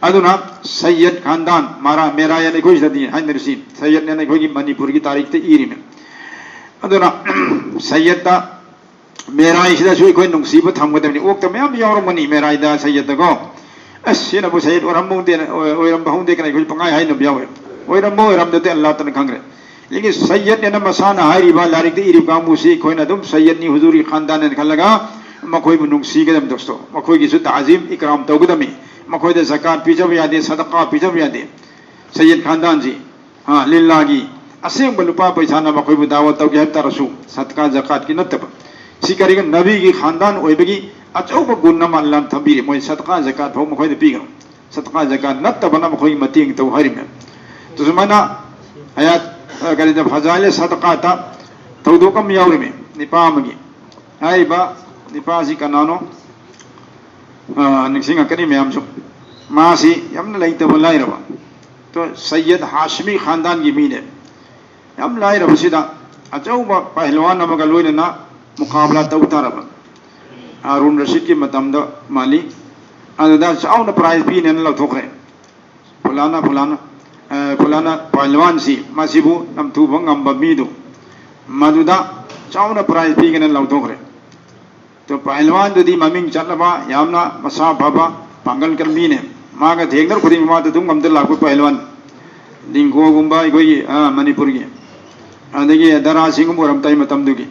ꯑꯗꯨꯅ ꯁꯩꯌꯗ ꯈꯥꯟꯗꯥꯟ, ꯃꯥꯔꯥ, ꯃꯦꯔꯥ ꯍꯥꯏꯅ ꯑꯩꯈꯣꯏ ꯁꯤꯗꯗꯤ ꯍꯥꯏꯅꯔꯤꯁꯤ, ꯁꯩꯌꯗꯅ ꯑꯩꯈꯣꯏꯒꯤ ꯃꯅꯤꯄꯨꯔꯒꯤ ꯇꯥꯔꯤꯛꯇ ꯏꯔꯤꯅꯤ꯫ ꯑꯗꯨꯅ ꯁꯩꯌꯗꯇ, ꯃꯦꯔꯥꯏꯁꯤꯗꯁꯨ ꯑꯩꯈꯣꯏ ꯅꯨꯡꯁꯤꯕ ꯊꯝꯒꯗꯕꯅꯤ꯫ ꯑꯣꯛꯇ ꯃꯌꯥꯝ ꯌꯥꯎꯔꯝꯒꯅꯤ ꯃꯦꯔꯥꯏꯗ, ꯁꯩꯌꯗꯇꯀꯣ꯫ "ꯑꯁ, ꯁꯤꯅꯕꯨ ꯁꯩꯌꯗ ꯑꯣꯏꯔꯝꯕ ꯍꯧꯗꯦꯅ, ꯑꯣꯏ-, ꯑꯣꯏꯔꯝꯕ ꯍꯧꯗꯦ" ꯀꯅ ꯑꯩꯈꯣꯏ ꯄꯪꯍꯥꯏ ꯍꯥꯏꯅꯕ ꯌꯥꯎꯋꯦ꯫ ꯑꯣꯏꯔꯝꯕ ꯑꯣꯏꯔꯝꯗꯗꯤ ꯑꯜꯂꯥꯍꯇꯅ ꯈꯪꯈ꯭ꯔꯦ꯫ ꯂꯦꯀꯤꯟ ꯁꯩꯌꯗꯅ ꯃꯁꯥꯅ ꯍꯥꯏꯔꯤꯕ, ꯂꯥꯏꯔꯤꯛꯇ ꯏꯔꯤꯕ ꯀꯥꯡꯕꯨꯁꯤ ꯑꯩꯈꯣꯏꯅ ꯑꯗꯨꯝ ꯁꯩꯌꯗꯅꯤ, ꯍꯨꯖꯨꯔꯒꯤ ꯈꯥꯟꯗꯥꯟꯅꯤ ꯈꯜꯂꯒ ꯃꯈꯣꯏꯕꯨ ꯅꯨꯡꯁꯤꯒꯗꯕꯅꯤ ꯗꯣꯁꯇꯣ꯫ ꯃꯈꯣꯏꯒꯤꯁꯨ ꯇꯥꯖꯤꯝ, ꯏꯀ꯭ꯔꯥꯝ ꯇꯧꯒꯗꯕꯅꯤ꯫ ꯃꯈꯣꯏꯗ ꯖꯀꯥꯠ ꯄꯤꯖꯕ ꯌꯥꯗꯦ, ꯁꯗꯀꯥ ꯄꯤꯖꯕ ꯌꯥꯗꯦ꯫ ꯁꯩꯌꯗ ꯈꯥꯟꯗꯥꯟꯁꯤ, ꯑ, ꯂꯤꯜꯂꯥꯒꯤ ꯑꯁꯦꯡꯕ ꯂꯨꯄꯥ ꯄꯩꯁꯥꯅ ꯃꯈꯣꯏꯕꯨ ꯗꯥꯋꯠ ꯇꯧꯒꯦ ꯍꯥꯏꯕ ꯇꯥꯔꯁꯨ, ꯁꯗꯀꯥ ꯖꯀꯥꯠꯀꯤ ꯅꯠꯇꯕ꯫ ꯁꯤ ꯀꯔꯤꯒꯤꯅꯣ? ꯅꯕꯤꯒꯤ ꯈꯥꯟꯗꯥꯟ ꯑꯣꯏꯕꯒꯤ ꯑꯆꯧꯕ ꯒꯨꯟ ꯑꯃ ꯑꯜꯂꯥꯍꯅ ꯊꯝꯕꯤꯔꯤ꯫ ꯃꯣꯏ ꯁꯗꯀꯥ ꯖꯀꯥꯠ ꯐꯥꯎ ꯃꯈꯣꯏꯗ ꯄꯤꯒꯅꯨ꯫ ꯁꯗꯀꯥ ꯖꯀꯥꯠ ꯅꯠꯇꯕꯅ ꯃꯈꯣꯏꯒꯤ ꯃꯇꯦꯡ ꯇꯧ ꯍꯥꯏꯔꯤꯃꯦ꯫ ꯑꯗꯨ ꯁꯨꯃꯥꯏꯅ ꯑꯌꯥꯠ, ꯑ, ꯀꯔꯤꯗ, ꯐꯖꯥꯏꯂꯦ ꯁꯗꯀꯥꯇ ꯊꯧꯗꯣꯛ ꯑꯃ ꯌꯥꯎꯔꯤꯃꯦ, ꯅꯤꯄꯥ ꯑꯃꯒꯤ꯫ ꯍꯥꯏꯔꯤꯕ ꯅꯤꯄꯥꯁꯤ ꯀꯅꯥꯅꯣ? ꯑ, ꯅꯤꯡꯁꯤꯡꯉꯛꯀꯅꯤ ꯃꯌꯥꯝꯁꯨ꯫ ꯃꯥꯁꯤ ꯌꯥꯝꯅ ꯂꯩꯇꯕ ꯂꯥꯏꯔꯕ, ꯇꯣ ꯁꯩꯌꯗ ꯍꯥꯁꯃꯤ ꯈꯥꯟꯗꯥꯟꯒꯤ ꯃꯤꯅꯦ꯫ ꯌꯥꯝ ꯂꯥꯏꯔꯕꯁꯤꯗ ꯑꯆꯧꯕ ꯄꯍꯜꯋꯥꯟ ꯑꯃꯒ ꯂꯣꯏꯅꯅ ꯃꯨꯀꯥꯕꯂꯥ ꯇꯧ ꯇꯥꯔꯕ꯫ ꯍꯥꯔꯨꯟ ꯔꯁꯤꯗꯀꯤ ꯃꯇꯝꯗ ꯃꯥꯜꯂꯤ꯫ ꯑꯗꯨꯗ ꯆꯥꯎꯅ ꯄ꯭ꯔꯥꯏꯖ ꯄꯤꯅꯦꯅ ꯂꯧꯊꯣꯛꯈ꯭ꯔꯦ꯫ ꯐꯨꯂꯥꯅ, ꯐꯨꯂꯥꯅ, ꯑ, ꯐꯨꯂꯥꯅ ꯄꯍꯜꯋꯥꯟꯁꯤ, ꯃꯁꯤꯕꯨ ꯅꯝꯊꯨꯕ ꯉꯝꯕ ꯃꯤꯗꯨ, ꯃꯗꯨꯗ ꯆꯥꯎꯅ ꯄ꯭ꯔꯥꯏꯖ ꯄꯤꯒꯅ ꯂꯧꯊꯣꯛꯈ꯭ꯔꯦ꯫ ꯇꯣ ꯄꯍꯜꯋꯥꯟꯗꯨꯗꯤ ꯃꯃꯤꯡ ꯆꯠꯂꯕ, ꯌꯥꯝꯅ ꯃꯁꯥ ꯐꯕ, ꯄꯥꯡꯒꯜ ꯀꯟꯕ ꯃꯤꯅꯦ꯫ ꯃꯥꯒ ꯊꯦꯡꯅꯔ ꯈꯨꯗꯤꯡ ꯃꯥꯗ ꯑꯗꯨꯝ ꯉꯝꯗ ꯂꯥꯛꯄ ꯄꯍꯜꯋꯥꯟ꯫ ꯂꯤꯡꯒꯣꯒꯨꯝꯕ ꯑꯩꯈꯣꯏꯒꯤ, ꯑ, ꯃꯅꯤꯄꯨꯔꯒꯤ, ꯑꯗꯒꯤ ꯗꯔꯥ ꯁꯤꯡꯒꯨꯝꯕ ꯑꯣꯏꯔꯝ ꯇꯥꯏ ꯃꯇꯝꯗꯨꯒꯤ꯫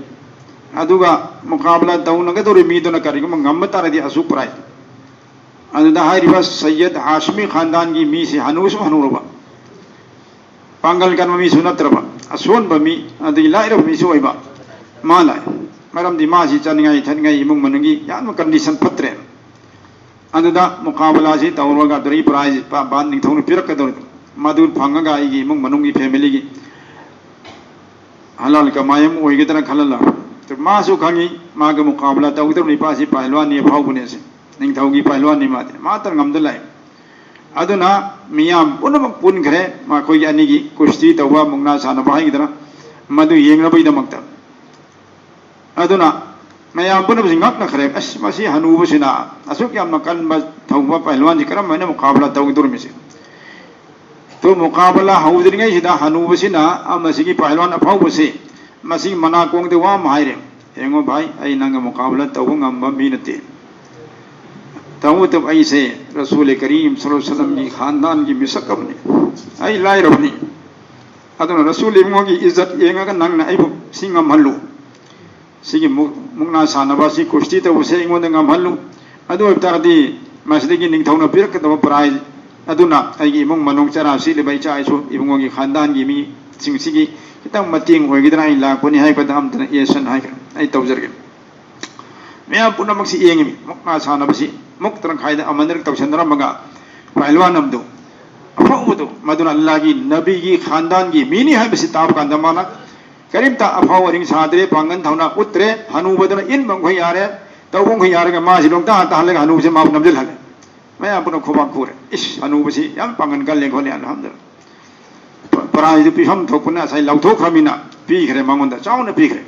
ꯑꯗꯨꯒ ꯃꯨꯀꯥꯕꯂꯥ ꯇꯧꯅꯒꯗꯧꯔꯤꯕ ꯃꯤꯗꯨꯅ ꯀꯔꯤꯒꯨꯝꯕ ꯉꯝꯕ ꯇꯥꯔꯗꯤ ꯑꯁꯨꯛ ꯄ꯭ꯔꯥꯏꯖ꯫ ꯑꯗꯨꯗ ꯍꯥꯏꯔꯤꯕ ꯁꯩꯌꯗ ꯍꯥꯁꯃꯤ ꯈꯥꯟꯗꯥꯟꯒꯤ ꯃꯤꯁꯤ ꯍꯅꯨꯁꯨ ꯍꯅꯨꯔꯕ, ꯄꯥꯡꯒꯜ ꯀꯟꯕ ꯃꯤꯁꯨ ꯅꯠꯇ꯭ꯔꯕ, ꯑꯁꯣꯟꯕ ꯃꯤ, ꯑꯗꯒꯤ ꯂꯥꯏꯔꯕ ꯃꯤꯁꯨ ꯑꯣꯏꯕ꯫ ꯃꯥ ꯂꯥꯛꯑꯦ꯫ ꯃꯔꯝꯗꯤ ꯃꯥꯁꯤ ꯆꯥꯅꯤꯡꯉꯥꯏ ꯊꯛꯅꯤꯡꯉꯥꯏ ꯏꯃꯨꯡ ꯃꯅꯨꯡꯒꯤ ꯌꯥꯝꯅ ꯀꯟꯗꯤꯁꯟ ꯐꯠꯇ꯭ꯔꯦ꯫ ꯑꯗꯨꯗ ꯃꯨꯀꯥꯕꯂꯥꯁꯤ ꯇꯧꯔꯒ ꯑꯗꯨꯗꯒꯤ ꯄ꯭ꯔꯥꯏꯖ ꯄꯥ-, ꯕꯥꯟ ꯅꯤꯡꯊꯧꯅ ꯄꯤꯔꯛꯀꯗꯧꯔꯤꯕ, ꯃꯗꯨ ꯐꯪꯉꯒ ꯑꯩꯒꯤ ꯏꯃꯨꯡ ꯃꯅꯨꯡꯒꯤ ꯐꯦꯃꯤꯂꯤꯒꯤ ꯍꯂꯥꯜ ꯀꯃꯥꯏ ꯑꯃ ꯑꯣꯏꯒꯗ꯭ꯔꯥ ꯈꯜꯍꯜꯂ꯫ ꯃꯥꯁꯨ ꯈꯪꯉꯤ, ꯃꯥꯒ ꯃꯨꯀꯥꯕꯂꯥ ꯇꯧꯒꯗꯧꯔꯤꯕ ꯅꯤꯄꯥꯁꯤ ꯄꯍꯜꯋꯥꯟꯅꯤ, ꯑꯐꯥꯎꯕꯅꯦ ꯑꯁꯤ꯫ ꯅꯤꯡꯊꯧꯒꯤ ꯄꯍꯜꯋꯥꯟꯅꯤ ꯃꯥꯗꯤ꯫ ꯃꯥꯇ ꯉꯝꯗ ꯂꯥꯛꯑꯦ꯫ ꯑꯗꯨꯅ ꯃꯤꯌꯥꯝ ꯄꯨꯝꯅꯃꯛ ꯄꯨꯟꯈ꯭ꯔꯦ, ꯃꯈꯣꯏꯒꯤ ꯑꯅꯤꯒꯤ ꯀꯨꯁꯇꯤ ꯇꯧꯕ, ꯃꯨꯛꯅꯥ ꯁꯥꯟꯅꯕ ꯍꯥꯏꯒꯗ꯭ꯔꯥ, ꯃꯗꯨ ꯌꯦꯡꯅꯕꯒꯤꯗꯃꯛꯇ꯫ ꯑꯗꯨꯅ ꯃꯌꯥꯝ ꯄꯨꯝꯅꯃꯛꯁꯤ ꯉꯛꯅꯈ꯭ꯔꯦ꯫ "ꯑꯁ, ꯃꯁꯤ ꯍꯅꯨꯕꯁꯤꯅ ꯑꯁꯨꯛ ꯌꯥꯝꯅ ꯀꯟꯕ ꯊꯧꯕ ꯄꯍꯜꯋꯥꯟꯁꯤ ꯀꯔꯝ ꯍꯥꯏꯅ ꯃꯨꯀꯥꯕꯂꯥ ꯇꯧꯒꯗꯧꯔꯤꯕꯁꯤ?" ꯇꯣ ꯃꯨꯀꯥꯕꯂꯥ ꯍꯧꯗ꯭ꯔꯤꯉꯩꯁꯤꯗ ꯍꯅꯨꯕꯁꯤꯅ, ꯑ, ꯃꯁꯤꯒꯤ ꯄꯍꯜꯋꯥꯟ ꯑꯐꯥꯎꯕꯁꯤ, ꯃꯁꯤꯒꯤ ꯃꯅꯥꯀꯣꯡꯗ ꯋꯥ ꯑꯃ ꯍꯥꯏꯔꯦ, "ꯌꯦꯡꯉꯣ ꯚꯥꯏ, ꯑꯩ ꯅꯪꯒ ꯃꯨꯀꯥꯕꯂꯥ ꯇꯧꯕ ꯉꯝꯕ ꯃꯤ ꯅꯠꯇꯦ꯫ ꯇꯧꯕꯇꯕꯨ ꯑꯩꯁꯦ ꯔꯁꯨꯜ ꯀꯔꯤꯝ ꯁꯜꯂꯜꯂꯥꯍꯨ ꯑꯂꯩꯍꯤ ꯋꯁꯜꯂꯝꯒꯤ ꯈꯥꯟꯗꯥꯟꯒꯤ ꯃꯤꯁꯛ ꯑꯃꯅꯤ꯫ ꯑꯩ ꯂꯥꯏꯔꯕꯅꯤ꯫ ꯑꯗꯨꯅ ꯔꯁꯨꯜ ꯏꯕꯨꯡꯉꯣꯒꯤ ꯏꯖꯠ ꯌꯦꯡꯉꯒ ꯅꯪꯅ ꯑꯩꯕꯨ ꯁꯤ ꯉꯝꯍꯜꯂꯨ꯫ ꯁꯤꯒꯤ ꯃꯨꯛ-, ꯃꯨꯛꯅꯥ ꯁꯥꯟꯅꯕ ꯑꯁꯤ, ꯀꯨꯁꯇꯤ ꯇꯧꯕꯁꯦ ꯑꯩꯉꯣꯟꯗ ꯉꯝꯍꯜꯂꯨ꯫ ꯑꯗꯨ ꯑꯣꯏꯕ ꯇꯥꯔꯗꯤ ꯃꯁꯤꯗꯒꯤ ꯅꯤꯡꯊꯧꯅ ꯄꯤꯔꯛꯀꯗꯕ ꯄ꯭ꯔꯥꯏꯖ ꯑꯗꯨꯅ ꯑꯩꯒꯤ ꯏꯃꯨꯡ ꯃꯅꯨꯡ ꯆꯔꯥ ꯁꯤꯠꯂꯤꯕ ꯏꯆꯥ ꯏꯁꯨ ꯏꯕꯨꯡꯉꯣꯒꯤ ꯈꯥꯟꯗꯥꯟꯒꯤ ꯃꯤꯁꯤꯡꯁꯤꯒꯤ ꯈꯤꯇꯪ ꯃꯇꯦꯡ ꯑꯣꯏꯒꯗ꯭ꯔꯥ ꯍꯥꯏꯅ ꯂꯥꯛꯄꯅꯤ" ꯍꯥꯏꯕꯗ ꯑꯝꯇꯅ ꯌꯦꯁꯟ ꯍꯥꯏꯈ꯭ꯔꯦ꯫ "ꯑꯩ ꯇꯧꯖꯔꯒꯦ"꯫ ꯃꯌꯥꯝ ꯄꯨꯝꯅꯃꯛꯁꯤ ꯌꯦꯡꯉꯤꯃꯤ꯫ ꯃꯨꯛꯅꯥ ꯁꯥꯟꯅꯕꯁꯤ ꯃꯨꯛ ꯇꯔꯪꯈꯥꯏꯗ ꯑꯃꯅꯤꯔꯛ ꯇꯧꯁꯟꯅꯔꯝꯃꯒ ꯄꯍꯜꯋꯥꯟ ꯑꯃꯗꯨ ꯑꯐꯥꯎꯕꯗꯨ, ꯃꯗꯨꯅ ꯑꯜꯂꯥꯍꯒꯤ ꯅꯕꯤꯒꯤ ꯈꯥꯟꯗꯥꯟꯒꯤ ꯃꯤꯅꯤ ꯍꯥꯏꯕꯁꯤ ꯇꯥꯕ ꯀꯥꯟꯗ ꯃꯥꯅ ꯀꯔꯤꯝꯇ ꯑꯐꯥꯎ ꯑꯔꯤꯡ ꯁꯥꯗ꯭ꯔꯦ, ꯄꯥꯡꯒꯜ ꯊꯧꯅꯥ ꯎꯠꯇ꯭ꯔꯦ, ꯍꯅꯨꯕꯗꯨꯅ ꯏꯟꯕ ꯃꯈꯩ ꯌꯥꯔꯦ꯫ ꯇꯧꯕ ꯑꯃꯈꯛ ꯌꯥꯔꯒ ꯃꯥꯁꯤ ꯂꯣꯡꯇꯥ ꯇꯥꯍꯜꯂꯒ ꯍꯅꯨꯕꯁꯦ ꯃꯥꯕꯨ ꯅꯝꯁꯤꯜꯍꯜꯂꯦ꯫ ꯃꯌꯥꯝ ꯄꯨꯝꯅꯃꯛ ꯈꯨꯕꯥꯛ ꯈꯨꯔꯦ꯫ "ꯏꯁ, ꯍꯅꯨꯕꯁꯤ ꯌꯥꯝ ꯄꯥꯡꯒꯜ ꯀꯜꯂꯦ ꯈꯣꯠꯂꯦ, ꯑꯜꯍꯝꯗꯨꯂꯤꯜꯂꯥꯍ꯫ ꯄ-, prize ꯗꯨ ꯄꯤꯐꯝ ꯊꯣꯛꯄꯅ ꯉꯁꯥꯏ ꯂꯧꯊꯣꯛꯈ꯭ꯔꯃꯤꯅ ꯄꯤꯈ꯭ꯔꯦ, ꯃꯉꯣꯟꯗ ꯆꯥꯎꯅ ꯄꯤꯈ꯭ꯔꯦ"꯫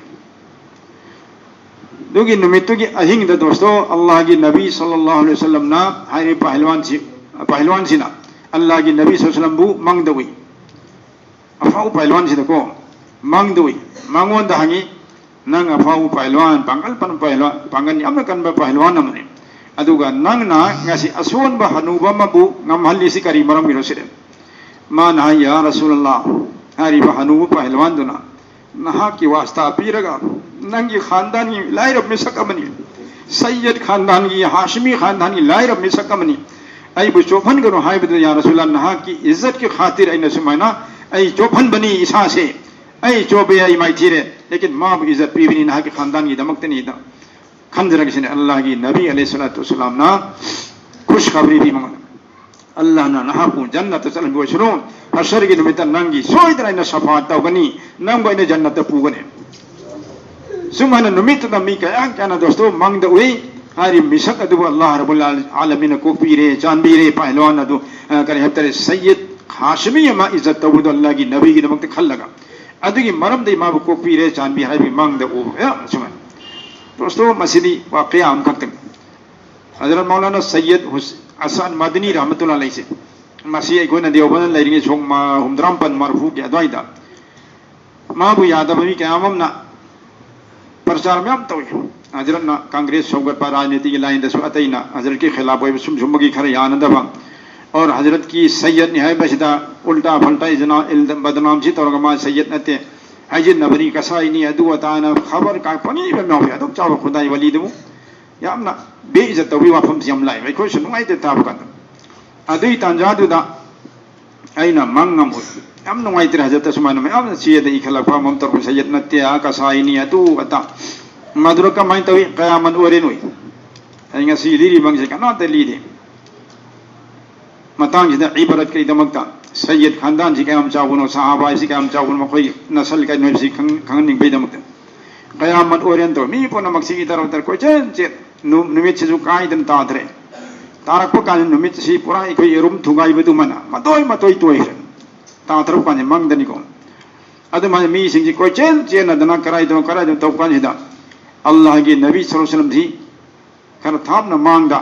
ꯑꯗꯨꯒꯤ ꯅꯨꯃꯤꯠꯇꯨꯒꯤ ꯑꯍꯤꯡꯗ ꯗꯣꯁꯇꯣ, ꯑꯜꯂꯥꯍꯒꯤ ꯅꯕꯤ ꯁꯜꯂꯜꯂꯥꯍꯨ ꯑꯂꯩꯍꯤ ꯋꯁꯜꯂꯝꯅ ꯍꯥꯏꯔꯤꯕ ꯄꯍꯜꯋꯥꯟꯁꯤ, ꯄꯍꯜꯋꯥꯟꯁꯤꯅ ꯑꯜꯂꯥꯍꯒꯤ ꯅꯕꯤ ꯁꯜꯂꯜꯂꯥꯍꯨ ꯑꯂꯩꯍꯤ ꯋꯁꯜꯂꯝꯕꯨ ꯃꯪꯗ ꯎꯏ꯫ ꯑꯐꯥꯎꯕ ꯄꯍꯜꯋꯥꯟꯁꯤꯗꯀꯣ ꯃꯪꯗ ꯎꯏ꯫ ꯃꯉꯣꯟꯗ ꯍꯪꯉꯤ, "ꯅꯪ ꯑꯐꯥꯎꯕ ꯄꯍꯜꯋꯥꯟ, ꯄꯥꯡꯒꯜ ꯐꯅ ꯄꯍꯜꯋꯥꯟ, ꯄꯥꯡꯒꯜ ꯌꯥꯝꯅ ꯀꯟꯕ ꯄꯍꯜꯋꯥꯟ ꯑꯃꯅꯤ꯫ ꯑꯗꯨꯒ ꯅꯪꯅ ꯉꯁꯤ ꯑꯁꯣꯟꯕ ꯍꯅꯨꯕ ꯑꯃꯕꯨ ꯉꯝꯍꯜꯂꯤꯁꯤ ꯀꯔꯤ ꯃꯔꯝꯒꯤꯅꯣ?" ꯁꯤꯅꯦ꯫ ꯃꯥꯅ ꯍꯥꯏ, "ꯌꯥ ꯔꯁꯨꯂꯜꯂꯥꯍ, ꯍꯥꯏꯔꯤꯕ ꯍꯅꯨꯕ ꯄꯍꯜꯋꯥꯟꯗꯨꯅ ꯅꯍꯥꯛꯀꯤ ꯋꯥꯁꯇꯥ ꯄꯤꯔꯒ ꯅꯪꯒꯤ ꯈꯥꯟꯗꯥꯟꯒꯤ ꯂꯥꯏꯔꯕ ꯃꯤꯁꯛ ꯑꯃꯅꯤ, ꯁꯩꯌꯗ ꯈꯥꯟꯗꯥꯟꯒꯤ, ꯍꯥꯁꯃꯤ ꯈꯥꯟꯗꯥꯟꯒꯤ ꯂꯥꯏꯔꯕ ꯃꯤꯁꯛ ꯑꯃꯅꯤ, ꯑꯩꯕꯨ ꯆꯣꯞꯍꯟꯒꯅꯨ ꯍꯥꯏꯕꯗꯨ, ꯌꯥ ꯔꯁꯨꯂꯜꯂꯥꯍ, ꯅꯍꯥꯛꯀꯤ ꯏꯖꯠꯀꯤ ꯈꯥꯇꯤꯔ ꯑꯩꯅ ꯁꯨꯃꯥꯏꯅ ꯑꯩ ꯆꯣꯞꯍꯟꯕꯅꯤ ꯏꯁꯥꯁꯦ, ꯑꯩ ꯆꯣꯞꯄꯦ, ꯑꯩ ꯃꯥꯏꯊꯤꯔꯦ, ꯂꯦꯀꯤꯟ ꯃꯥꯕꯨ ꯏꯖꯠ ꯄꯤꯕꯅꯤ ꯅꯍꯥꯛꯀꯤ ꯈꯥꯟꯗꯥꯟꯒꯤꯗꯃꯛꯇꯅꯤꯗ ꯈꯟꯖꯔꯒꯦ" ꯁꯤꯅꯤ꯫ ꯑꯜꯂꯥꯍꯒꯤ ꯅꯕꯤ ꯑꯂꯩꯍꯤ ꯁꯂꯥꯇꯨ ꯋꯁꯁꯂꯥꯝꯅ ꯈꯨꯁꯈꯕꯔꯤ ꯄꯤ ꯃꯉꯣꯟꯗ꯫ "ꯑꯜꯂꯥꯍꯅ ꯅꯍꯥꯛꯄꯨ ꯖꯟꯅꯠꯇ ꯆꯠꯍꯟꯕ ꯑꯣꯏꯁꯅꯨ, ꯍꯁꯔꯒꯤ ꯅꯨꯃꯤꯠꯇ ꯅꯪꯒꯤ ꯁꯣꯏꯗꯅ ꯑꯩꯅ ꯁꯐꯥꯠ ꯇꯧꯒꯅꯤ, ꯅꯪꯕꯨ ꯑꯩꯅ ꯖꯟꯅꯠꯇ ꯄꯨꯒꯅꯤ"꯫ ꯁꯨꯃꯥꯏꯅ ꯅꯨꯃꯤꯠꯇꯨꯗ ꯃꯤ ꯀꯌꯥ ꯀꯌꯥꯅ ꯗꯣꯁꯇꯣ ꯃꯪꯗ ꯎꯏ꯫ ꯍꯥꯏꯔꯤꯕ ꯃꯤꯁꯛ ꯑꯗꯨꯕꯨ ꯑꯜꯂꯥꯍ ꯔꯕꯨꯜ ꯑꯥꯂꯃꯤꯟꯅ ꯀꯣꯛꯄꯤꯔꯦ, ꯆꯥꯟꯕꯤꯔꯦ, ꯄꯍꯜꯋꯥꯟ ꯑꯗꯨ, ꯑ, ꯀꯔꯤ ꯍꯥꯏꯕ ꯇꯥꯔꯦ, ꯁꯩꯌꯗ ꯍꯥꯁꯃꯤ ꯑꯃ ꯏꯖꯠ ꯇꯧꯕꯗꯣ ꯑꯜꯂꯥꯍꯒꯤ ꯅꯕꯤꯒꯤꯗꯃꯛꯇ ꯈꯜꯂꯒ꯫ ꯑꯗꯨꯒꯤ ꯃꯔꯝꯗꯒꯤ ꯃꯥꯕꯨ ꯀꯣꯛꯄꯤꯔꯦ, ꯆꯥꯟꯕꯤ ꯍꯥꯏꯕꯒꯤ ꯃꯪꯗ ꯎꯕ꯫ ꯑꯦ, ꯁꯨꯃꯥꯏꯅ꯫ ꯗꯣꯁꯇꯣ, ꯃꯁꯤꯗꯤ ꯋꯥꯀꯌꯥ ꯑꯃꯈꯛꯇꯅꯤ꯫ ꯍꯖꯔꯠ ꯃꯧꯂꯥꯅꯥ ꯁꯩꯌꯗ ꯍꯨꯁ-, ꯍꯁꯟ ꯃꯗꯅꯤ ꯔꯍꯃꯇꯨꯜꯂꯥꯍ ꯑꯂꯩꯍꯤꯁꯦ, ꯃꯁꯤ ꯑꯩꯈꯣꯏꯅ ꯗꯦꯋꯕꯟꯗ ꯂꯩꯔꯤꯉꯩ ꯁꯣꯛ ꯃ-, ꯍꯨꯝꯗ꯭ꯔꯥ ꯃꯥꯄꯟ ꯃꯔꯐꯨꯒꯤ ꯑꯗꯨꯋꯥꯏꯗ ꯃꯥꯕꯨ ꯌꯥꯗꯕ ꯃꯤ ꯀꯌꯥ ꯑꯃꯅ ꯄ꯭ꯔꯆꯥꯔ ꯃꯌꯥꯝ ꯇꯧꯏ꯫ ꯍꯖꯔꯠꯅ ꯀꯪꯒ꯭ꯔꯦꯁ ꯁꯧꯒꯠꯄ, ꯔꯥꯖꯅꯤꯇꯤꯒꯤ ꯂꯥꯏꯟꯗꯁꯨ ꯑꯇꯩꯅ ꯍꯖꯔꯠꯀꯤ ꯈꯤꯂꯥꯐ ꯑꯣꯏꯕ ꯁꯨꯝ ꯁꯨꯝꯕꯒꯤ ꯈꯔ ꯌꯥꯅꯗꯕ, ꯑꯣꯔ ꯍꯖꯔꯠꯀꯤ ꯁꯩꯌꯗꯅꯤ ꯍꯥꯏꯕꯁꯤꯗ ꯎꯜꯇꯥ ꯐꯜꯇꯥ ꯏꯖꯅꯥ-, ꯏꯜ-, ꯕꯗꯅꯥꯝꯁꯤ ꯇꯧꯔꯒ ꯃꯥ ꯁꯩꯌꯗ ꯅꯠꯇꯦ, ꯍꯥꯏꯖꯤꯟꯅꯕꯅꯤ, ꯀꯁꯥꯏꯅꯤ, ꯑꯗꯨ ꯑꯗꯥꯅ ꯈꯕꯔ ꯀꯥꯏ ꯄꯪꯏꯕ ꯌꯥꯎꯏ꯫ ꯑꯗꯨꯛ ꯆꯥꯎꯕ ꯈꯨꯗꯥꯏ ꯋꯥꯂꯤꯗꯨꯕꯨ ꯌꯥꯝꯅ ꯕꯦꯏꯖꯠ ꯇꯧꯕꯒꯤ ꯋꯥꯐꯝꯁꯤ ꯌꯥꯝ ꯂꯥꯛꯑꯦꯕ꯫ ꯑꯩꯈꯣꯏꯁꯨ ꯅꯨꯡꯉꯥꯏꯇꯦ ꯇꯥꯕ ꯀꯥꯟꯗ꯫ ꯑꯗꯨꯒꯤ ꯇꯥꯟꯖꯥꯗꯨꯗ ꯑꯩꯅ ꯃꯪ ꯑꯃ ꯎꯏ꯫ ꯌꯥꯝ ꯅꯨꯡꯉꯥꯏꯇ꯭ꯔꯦ ꯍꯖꯔꯠꯇ ꯁꯨꯃꯥꯏꯅ ꯃꯌꯥꯝꯅ ꯆꯦꯗ ꯏꯈꯠꯂꯛꯄ ꯑꯃꯃꯝ ꯇꯧꯔꯛꯄ, ꯁꯩꯌꯗ ꯅꯠꯇꯦ, ꯑ, ꯀꯁꯥꯏꯅꯤ, ꯑꯗꯨ ꯑꯗꯥ꯫ ꯃꯗꯨꯗ ꯀꯃꯥꯏꯅ ꯇꯧꯏ? ꯀꯌꯥꯃꯠ ꯑꯣꯏꯔꯦ ꯅꯣꯏ꯫ ꯑꯩ ꯉꯁꯤ ꯂꯤꯔꯤ ꯃꯪꯁꯦ ꯀꯅꯥꯝꯇ ꯂꯤꯗꯦ꯫ ꯃꯇꯥꯡꯁꯤꯗ ꯏꯕꯔꯠ ꯀꯩꯗꯃꯛꯇ ꯁꯩꯌꯗ ꯈꯥꯟꯗꯥꯟꯁꯤ ꯀꯌꯥꯝ ꯆꯥꯎꯕꯅꯣ, ꯁꯍꯥꯕꯥ ꯍꯥꯏꯁꯤ ꯀꯌꯥꯝ ꯆꯥꯎꯕꯅꯣ, ꯃꯈꯣꯏ ꯅꯁꯜ ꯀꯩꯅꯣ ꯍꯥꯏꯕꯁꯤ ꯈꯪ-, ꯈꯪꯍꯟꯅꯤꯡꯕꯒꯤꯗꯃꯛꯇ꯫ ꯀꯌꯥꯃꯠ ꯑꯣꯏꯔꯦꯅ ꯇꯧ꯫ ꯃꯤ ꯄꯨꯝꯅꯃꯛꯁꯤ ꯏꯇꯔ ꯎꯇꯔ ꯀꯣꯏꯆꯦꯟ ꯆꯦꯟ꯫ ꯅꯨ-, ꯅꯨꯃꯤꯠꯁꯤꯁꯨ ꯀꯥꯏꯗꯅ ꯇꯥꯗ꯭ꯔꯦ꯫ ꯇꯥꯔꯛꯄ ꯀꯥꯟꯗ ꯅꯨꯃꯤꯠꯁꯤ ꯄꯨꯔꯥ ꯑꯩꯈꯣꯏ ꯌꯦꯔꯨꯝ ꯊꯨꯒꯥꯏꯕꯗꯨꯃꯅ ꯃꯇꯣꯏ ꯃꯇꯣꯏ ꯇꯣꯏꯈ꯭ꯔꯦ꯫ ꯇꯥꯊꯔꯛꯄ ꯀꯥꯟꯗ ꯃꯪꯗꯅꯤꯀꯣ꯫ ꯑꯗꯨꯃꯥꯏꯅ ꯃꯤꯁꯤꯡꯁꯤ ꯀꯣꯏꯆꯦꯟ ꯆꯦꯟꯅꯗꯅ ꯀꯔꯥꯏꯗꯅꯣ ꯀꯔꯥꯏꯗꯅꯣ ꯇꯧꯕ ꯀꯥꯟꯁꯤꯗ, ꯑꯜꯂꯥꯍꯒꯤ ꯅꯕꯤ ꯁꯜꯂꯜꯂꯥꯍꯨ ꯑꯂꯩꯍꯤ ꯋꯁꯜꯂꯝꯁꯤ ꯈꯔ ꯊꯥꯞꯅ ꯃꯥꯡꯗ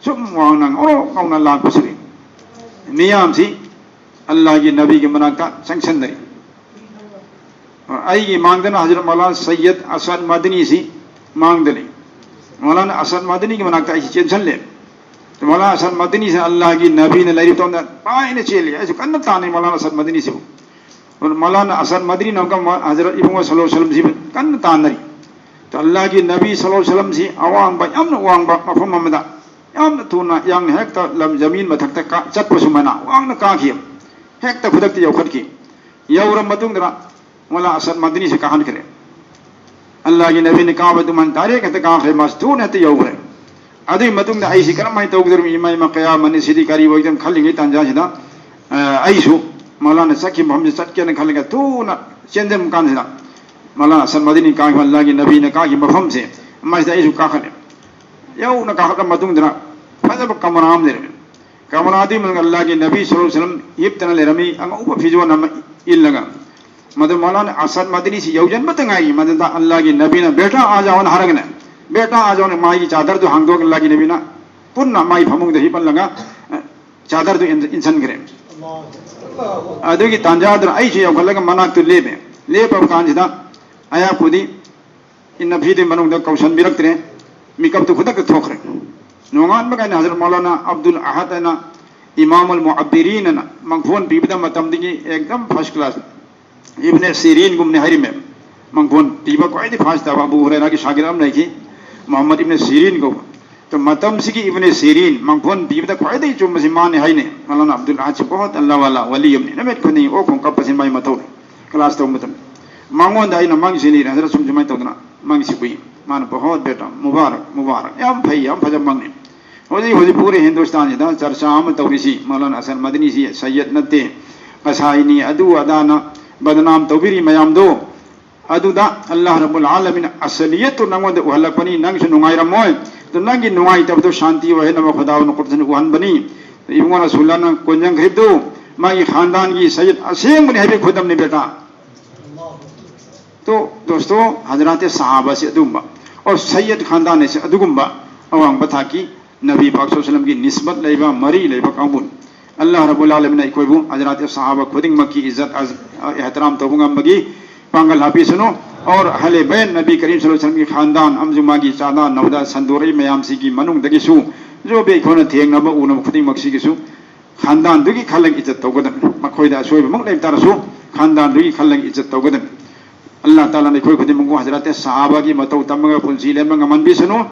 ꯁꯨꯝ ꯋꯥꯡꯅ ꯉꯧꯔꯣꯛ ꯉꯧꯅ ꯂꯥꯛꯄꯁꯤꯗꯤ ꯃꯤꯌꯥꯝꯁꯤ ꯑꯜꯂꯥꯍꯒꯤ ꯅꯕꯤꯒꯤ ꯃꯅꯥꯛꯇ ꯆꯪꯁꯤꯟꯅꯔꯤ꯫ ꯑꯩꯒꯤ ꯃꯥꯡꯗꯅ ꯍꯖꯔꯠ ꯃꯧꯂꯥꯅꯥ ꯁꯩꯌꯗ ꯑꯁꯥꯗ ꯃꯗꯅꯤꯁꯤ ꯃꯥꯡꯗ ꯂꯩ꯫ ꯃꯧꯂꯥꯅꯥ ꯑꯁꯥꯗ ꯃꯗꯅꯤꯒꯤ ꯃꯅꯥꯛꯇ ꯑꯩꯁꯤ ꯆꯦꯟꯁꯤꯜꯂꯦ꯫ ꯃꯧꯂꯥꯅꯥ ꯑꯁꯥꯗ ꯃꯗꯅꯤꯁꯤ ꯑꯜꯂꯥꯍꯒꯤ ꯅꯕꯤꯅ ꯂꯩꯔꯤꯕ ꯃꯇꯝꯗ ꯄꯥꯏꯅ ꯆꯦꯜꯂꯤ꯫ ꯑꯩꯁꯨ ꯀꯟꯅ ꯇꯥꯟꯅꯩ ꯃꯧꯂꯥꯅꯥ ꯑꯁꯥꯗ ꯃꯗꯅꯤꯁꯤꯕꯨ꯫ ꯃꯧꯂꯥꯅꯥ ꯑꯁꯥꯗ ꯃꯗꯅꯤꯅ ꯑꯃꯨꯛꯀ ꯍꯖꯔꯠ ꯏꯕꯨꯡꯉꯣ ꯁꯜꯂꯜꯂꯥꯍꯨ ꯑꯂꯩꯍꯤ ꯋꯁꯜꯂꯝꯁꯤꯕꯨ ꯀꯟꯅ ꯇꯥꯟꯅꯔꯤ꯫ ꯑꯜꯂꯥꯍꯒꯤ ꯅꯕꯤ ꯁꯜꯂꯜꯂꯥꯍꯨ ꯑꯂꯩꯍꯤ ꯋꯁꯜꯂꯝꯁꯤ ꯑꯋꯥꯡꯕ, ꯌꯥꯝꯅ ꯋꯥꯡꯕ ꯃꯐꯝ ꯑꯃꯗ ꯌꯥꯝꯅ ꯊꯨꯅ ꯌꯥꯡꯅ ꯍꯦꯛꯇ ꯂꯝ ꯖꯃꯤꯟ ꯃꯊꯛꯇ ꯀꯥ-, ꯆꯠꯄ ꯁꯨꯃꯥꯏꯅ ꯋꯥꯡꯅ ꯀꯥꯈꯤ꯫ ꯍꯦꯛꯇ ꯈꯨꯗꯛꯇ ꯌꯧꯈꯠꯈꯤ꯫ ꯌꯧꯔ ꯃꯇꯨꯡꯗ ꯃꯧꯂꯥꯅꯥ ꯑꯁꯥꯗ ꯃꯗꯅꯤꯁꯤ ꯀꯥꯍꯟꯈ꯭ꯔꯦ꯫ ꯑꯜꯂꯥꯍꯒꯤ ꯅꯕꯤꯅ ꯀꯥꯕ ꯑꯗꯨꯃꯥꯏꯅ direct ꯍꯦꯛꯇ ꯀꯥꯈ꯭ꯔꯦ, ꯃꯥꯁꯤ ꯊꯨꯅ ꯍꯦꯛꯇ ꯌꯧꯈ꯭ꯔꯦ꯫ ꯑꯗꯨꯒꯤ ꯃꯇꯨꯡꯗ ꯑꯩꯁꯤ ꯀꯔꯝꯍꯥꯏꯅ ꯇꯧꯒꯗꯧꯔꯤꯕꯅꯣ, ꯏꯃꯥ, ꯏꯃꯥ, ꯀꯌꯥꯃꯠꯅꯤ ꯁꯤꯗꯤ ꯀꯔꯤ ꯑꯣꯏꯒꯗꯝ ꯈꯜꯂꯤꯉꯩ ꯇꯥꯟꯖꯥꯁꯤꯗ, ꯑ, ꯑꯩꯁꯨ ꯃꯧꯂꯥꯅꯥ ꯆꯠꯈꯤꯕ ꯃꯐꯝꯁꯤꯗ ꯆꯠꯀꯦꯅ ꯈꯜꯂꯒ ꯊꯨꯅ ꯆꯦꯟꯖꯟꯕ ꯀꯥꯟꯁꯤꯗ, ꯃꯧꯂꯥꯅꯥ ꯑꯁꯥꯗ ꯃꯗꯅꯤ ꯀꯥꯈꯤꯕ, ꯑꯜꯂꯥꯍꯒꯤ ꯅꯕꯤꯅ ꯀꯥꯈꯤꯕ ꯃꯐꯝꯁꯦ, ꯃꯁꯤꯗ ꯑꯩꯁꯨ ꯀꯥꯈꯠꯂꯦ꯫ ꯌꯧꯅ ꯀꯥꯈꯠꯂ ꯃꯇꯨꯡꯗ ꯐꯖꯕ ꯀꯃꯔꯥ ꯑꯃ ꯂꯩꯔꯝꯃꯦ꯫ ꯀꯃꯔꯥꯗꯨꯒꯤ ꯃꯅꯨꯡꯗ ꯑꯜꯂꯥꯍꯒꯤ ꯅꯕꯤ ꯁꯜꯂꯜꯂꯥꯍꯨ ꯑꯂꯩꯍꯤ ꯋꯁꯜꯂꯝ ꯍꯤꯞꯇꯅ ꯂꯩꯔꯝꯃꯤ, ꯑꯉꯧꯕ ꯐꯤꯖꯣꯜ ꯑꯃ ꯏꯜꯂꯒ꯫ ꯃꯗꯨ ꯃꯧꯂꯥꯅꯥ ꯑꯁꯥꯗ ꯃꯗꯅꯤꯁꯤ ꯌꯧꯁꯤꯟꯕꯇ ꯉꯥꯏꯔꯤ꯫ ꯃꯗꯨꯗ ꯑꯜꯂꯥꯍꯒꯤ ꯅꯕꯤꯅ, "ꯕꯦꯇꯥ, ꯑꯥ ꯖꯥꯑꯣꯅ" ꯍꯥꯏꯔꯒꯅꯦ, "ꯕꯦꯇꯥ, ꯑꯥ ꯖꯥꯑꯣꯅ" ꯃꯥꯒꯤ ꯆꯥꯗꯔꯗꯨ ꯍꯥꯡꯗꯣꯛꯑꯒ ꯑꯜꯂꯥꯍꯒꯤ ꯅꯕꯤꯅ ꯄꯨꯟꯅ ꯃꯥꯒꯤ ꯐꯃꯨꯡꯗ ꯍꯤꯞꯍꯜꯂꯒ, ꯑ, ꯆꯥꯗꯔꯗꯨ ꯏꯟ-, ꯏꯟꯁꯤꯟꯈ꯭ꯔꯦ꯫ ꯑꯗꯨꯒꯤ ꯇꯥꯟꯖꯥꯗꯨꯗ ꯑꯩꯁꯨ ꯌꯧꯈꯠꯂꯒ ꯃꯅꯥꯛꯇꯨ ꯂꯦꯞꯄꯦ꯫ ꯂꯦꯞꯄꯕ ꯀꯥꯟꯁꯤꯗ ꯑꯩꯍꯥꯛꯄꯨꯗꯤ ꯏꯟꯅ ꯐꯤꯗꯨꯒꯤ ꯃꯅꯨꯡꯗ ꯀꯧꯁꯟꯕꯤꯔꯛꯇ꯭ꯔꯦ꯫ ꯃꯤꯀꯞꯇꯨ ꯈꯨꯗꯛꯇ ꯊꯣꯛꯈ꯭ꯔꯦ꯫ ꯅꯣꯡꯉꯥꯟꯕ ꯀꯥꯏꯅ ꯍꯖꯔꯠ ꯃꯧꯂꯥꯅꯥ ꯑꯕꯗꯨꯜ ꯑꯍꯗ ꯍꯥꯏꯅ, ꯏꯃꯥꯃꯨꯜ ꯃꯨꯑꯕꯕꯤꯔꯤꯟ ꯍꯥꯏꯅ ꯃꯪꯐꯣꯟ ꯄꯤꯕꯗ ꯃꯇꯝꯗꯨꯒꯤ ꯑꯦꯛꯗꯝ first class ꯏꯕꯅꯦ ꯁꯤꯔꯤꯟꯒꯨꯝꯅꯤ ꯍꯥꯏꯔꯤꯃꯦ꯫ ꯃꯪꯐꯣꯟ ꯄꯤꯕ ꯈ꯭ꯋꯥꯏꯗꯒꯤ first ꯇꯥꯕ ꯑꯕꯨ ꯍꯨꯔꯩꯔꯥꯒꯤ ꯁꯥꯒꯤꯔ ꯑꯃ ꯂꯩꯈꯤ, ꯃꯨꯍꯝꯃꯗ ꯏꯕꯅꯦ ꯁꯤꯔꯤꯟ ꯀꯧꯕ꯫ ꯑꯗꯣ ꯃꯇꯝꯁꯤꯒꯤ ꯏꯕꯅꯦ ꯁꯤꯔꯤꯟ ꯃꯪꯐꯣꯟ ꯄꯤꯕꯗ ꯈ꯭ꯋꯥꯏꯗꯒꯤ ꯆꯨꯝꯕꯁꯤ ꯃꯥꯅꯤ ꯍꯥꯏꯅꯩ꯫ ꯃꯧꯂꯥꯅꯥ ꯑꯕꯗꯨꯜ ꯑꯍꯗꯁꯤ ꯕꯍꯨꯠ ꯑꯜꯂꯥꯍ ꯋꯥꯂꯥ ꯋꯥꯂꯤ ꯑꯃꯅꯤ꯫ ꯅꯨꯃꯤꯠ ꯈꯨꯗꯤꯡꯒꯤ ꯑꯣꯛ ꯈꯣꯡ ꯀꯞꯄꯁꯤ ꯃꯥꯏ ꯃꯊꯧꯅꯤ꯫ Class ꯇꯧꯕ ꯃꯇꯝꯗ ꯃꯉꯣꯟꯗ ꯑꯩꯅ ꯃꯪꯁꯤ ꯂꯤꯔꯦ, ꯍꯖꯔꯠ ꯁꯨꯝ ꯁꯨꯃꯥꯏꯅ ꯇꯧꯗꯅ ꯃꯪꯁꯤ ꯎꯏ꯫ ꯃꯥꯅ "ꯕꯍꯨꯠ ꯕꯦꯇꯥ, ꯃꯨꯕꯥꯔꯛ, ꯃꯨꯕꯥꯔꯛ, ꯌꯥꯝ ꯐꯩ, ꯌꯥꯝ ꯐꯖꯕ ꯃꯪꯅꯤ"꯫ ꯍꯧꯖꯤꯛ, ꯍꯧꯖꯤꯛ ꯄꯨꯔꯦ ꯍꯤꯟꯗꯨꯁꯇꯥꯟꯁꯤꯗ ꯆꯔꯆꯥ ꯑꯃ ꯇꯧꯔꯤꯁꯤ, ꯃꯧꯂꯥꯅꯥ ꯑꯁꯥꯗ ꯃꯗꯅꯤꯁꯤ ꯁꯩꯌꯗ ꯅꯠꯇꯦ, ꯀꯁꯥꯏꯅꯤ, ꯑꯗꯨ ꯑꯗꯥꯅ ꯕꯗꯅꯥꯝ ꯇꯧꯕꯤꯔꯤ ꯃꯌꯥꯝꯗꯣ, ꯑꯗꯨꯗ ꯑꯜꯂꯥꯍ ꯔꯕꯨꯜ ꯑꯥꯂꯃꯤꯟ ꯑꯁꯂꯤꯌꯠꯇꯨ ꯅꯪꯉꯣꯟꯗ ꯎꯍꯜꯂꯛꯄꯅꯤ, ꯅꯪꯁꯨ ꯅꯨꯡꯉꯥꯏꯔꯝꯃꯣꯏ꯫ ꯑꯗꯨ ꯅꯪꯒꯤ ꯅꯨꯡꯉꯥꯏꯇꯕꯗꯨ ꯁꯥꯟꯇꯤ ꯑꯣꯏꯍꯟꯅꯕ ꯈꯨꯗꯥꯎꯅ ꯀꯨꯞꯁꯅ ꯎꯍꯟꯕꯅꯤ꯫ ꯏꯕꯨꯡꯉꯣ ꯔꯁꯨꯜꯂꯥꯅ ꯀꯣꯟꯖꯪꯈ꯭ꯔꯤꯕꯗꯨ ꯃꯥꯒꯤ ꯈꯥꯟꯗꯥꯟꯒꯤ ꯁꯌꯤꯗ ꯑꯁꯦꯡꯕꯅꯤ ꯍꯥꯏꯕꯒꯤ ꯈꯨꯗꯝꯅꯤ ꯕꯦꯇꯥ꯫ ꯇꯣ ꯗꯣꯁꯇꯣ, ꯍꯖꯔꯥꯇꯦ ꯁꯍꯥꯕꯥꯁꯤ ꯑꯗꯨꯒꯨꯝꯕ, ꯑꯣꯔ ꯁꯌꯤꯗ ꯈꯥꯟꯗꯥꯟ ꯍꯥꯏꯁꯦ ꯑꯗꯨꯒꯨꯝꯕ ꯑꯋꯥꯡꯕ ꯊꯥꯛꯀꯤ ꯅꯕꯤ ꯄꯥꯛ ꯁꯜꯂꯜꯂꯥꯍꯨ ꯑꯂꯥꯏꯍꯤ ꯋꯥꯁꯜꯂꯝꯒꯤ ꯅꯤꯁꯕꯠ ꯂꯩꯕ, ꯃꯔꯤ ꯂꯩꯕ ꯀꯥꯡꯕꯨꯅꯤ꯫ ꯑꯜꯂꯥꯍ ꯔꯕꯨꯜ ꯑꯥꯂꯃꯤꯟꯅ ꯑꯩꯈꯣꯏꯕꯨ ꯍꯖꯔꯥꯇꯦ ꯁꯍꯥꯕꯥ ꯈꯨꯗꯤꯡꯃꯛꯀꯤ ꯏꯖꯠ ꯑꯦꯍꯇꯔꯥꯝ ꯇꯧꯕ ꯉꯝꯕꯒꯤ ꯄꯥꯡꯒꯜ ꯍꯥꯞꯄꯤꯁꯅꯨ꯫ ꯑꯣꯔ ꯑꯍꯂꯦ ꯕꯩꯠ ꯅꯕꯤ ꯀꯔꯤꯝ ꯁꯜꯂꯜꯂꯥꯍꯨ ꯑꯂꯥꯏꯍꯤ ꯋꯥꯁꯜꯂꯝꯒꯤ ꯈꯥꯟꯗꯥꯟ ꯑꯃꯁꯨꯡ ꯃꯥꯒꯤ ꯆꯥꯗꯥ ꯅꯧꯗꯥ ꯁꯟꯗꯣꯔꯛꯏ ꯃꯌꯥꯝꯁꯤꯒꯤ ꯃꯅꯨꯡꯗꯒꯤꯁꯨ ꯖꯣꯕꯤ ꯑꯩꯈꯣꯏꯅ ꯊꯦꯡꯅꯕ ꯎꯅꯕ ꯈꯨꯗꯤꯡꯃꯛꯁꯤꯒꯤꯁꯨ ꯈꯥꯟꯗꯥꯟꯗꯨꯒꯤ ꯈꯜꯂꯒ ꯏꯖꯠ ꯇꯧꯒꯗꯕꯅꯤ꯫ ꯃꯈꯣꯏꯗ ꯑꯁꯣꯏꯕꯃꯛ ꯂꯩꯕ ꯇꯥꯔꯁꯨ ꯈꯥꯟꯗꯥꯟꯗꯨꯒꯤ ꯈꯜꯂꯒ ꯏꯖꯠ ꯇꯧꯒꯗꯕꯅꯤ꯫ ꯑꯜꯂꯥꯍ ꯇꯥꯂꯥꯅ ꯑꯩꯈꯣꯏ ꯈꯨꯗꯤꯡꯃꯛꯄꯨ ꯍꯖꯔꯥꯇꯦ ꯁꯍꯥꯕꯥꯒꯤ ꯃꯇꯧ ꯇꯝꯃꯒ ꯄꯨꯟꯁꯤ ꯂꯦꯟꯕ ꯉꯝꯍꯟꯕꯤꯁꯅꯨ꯫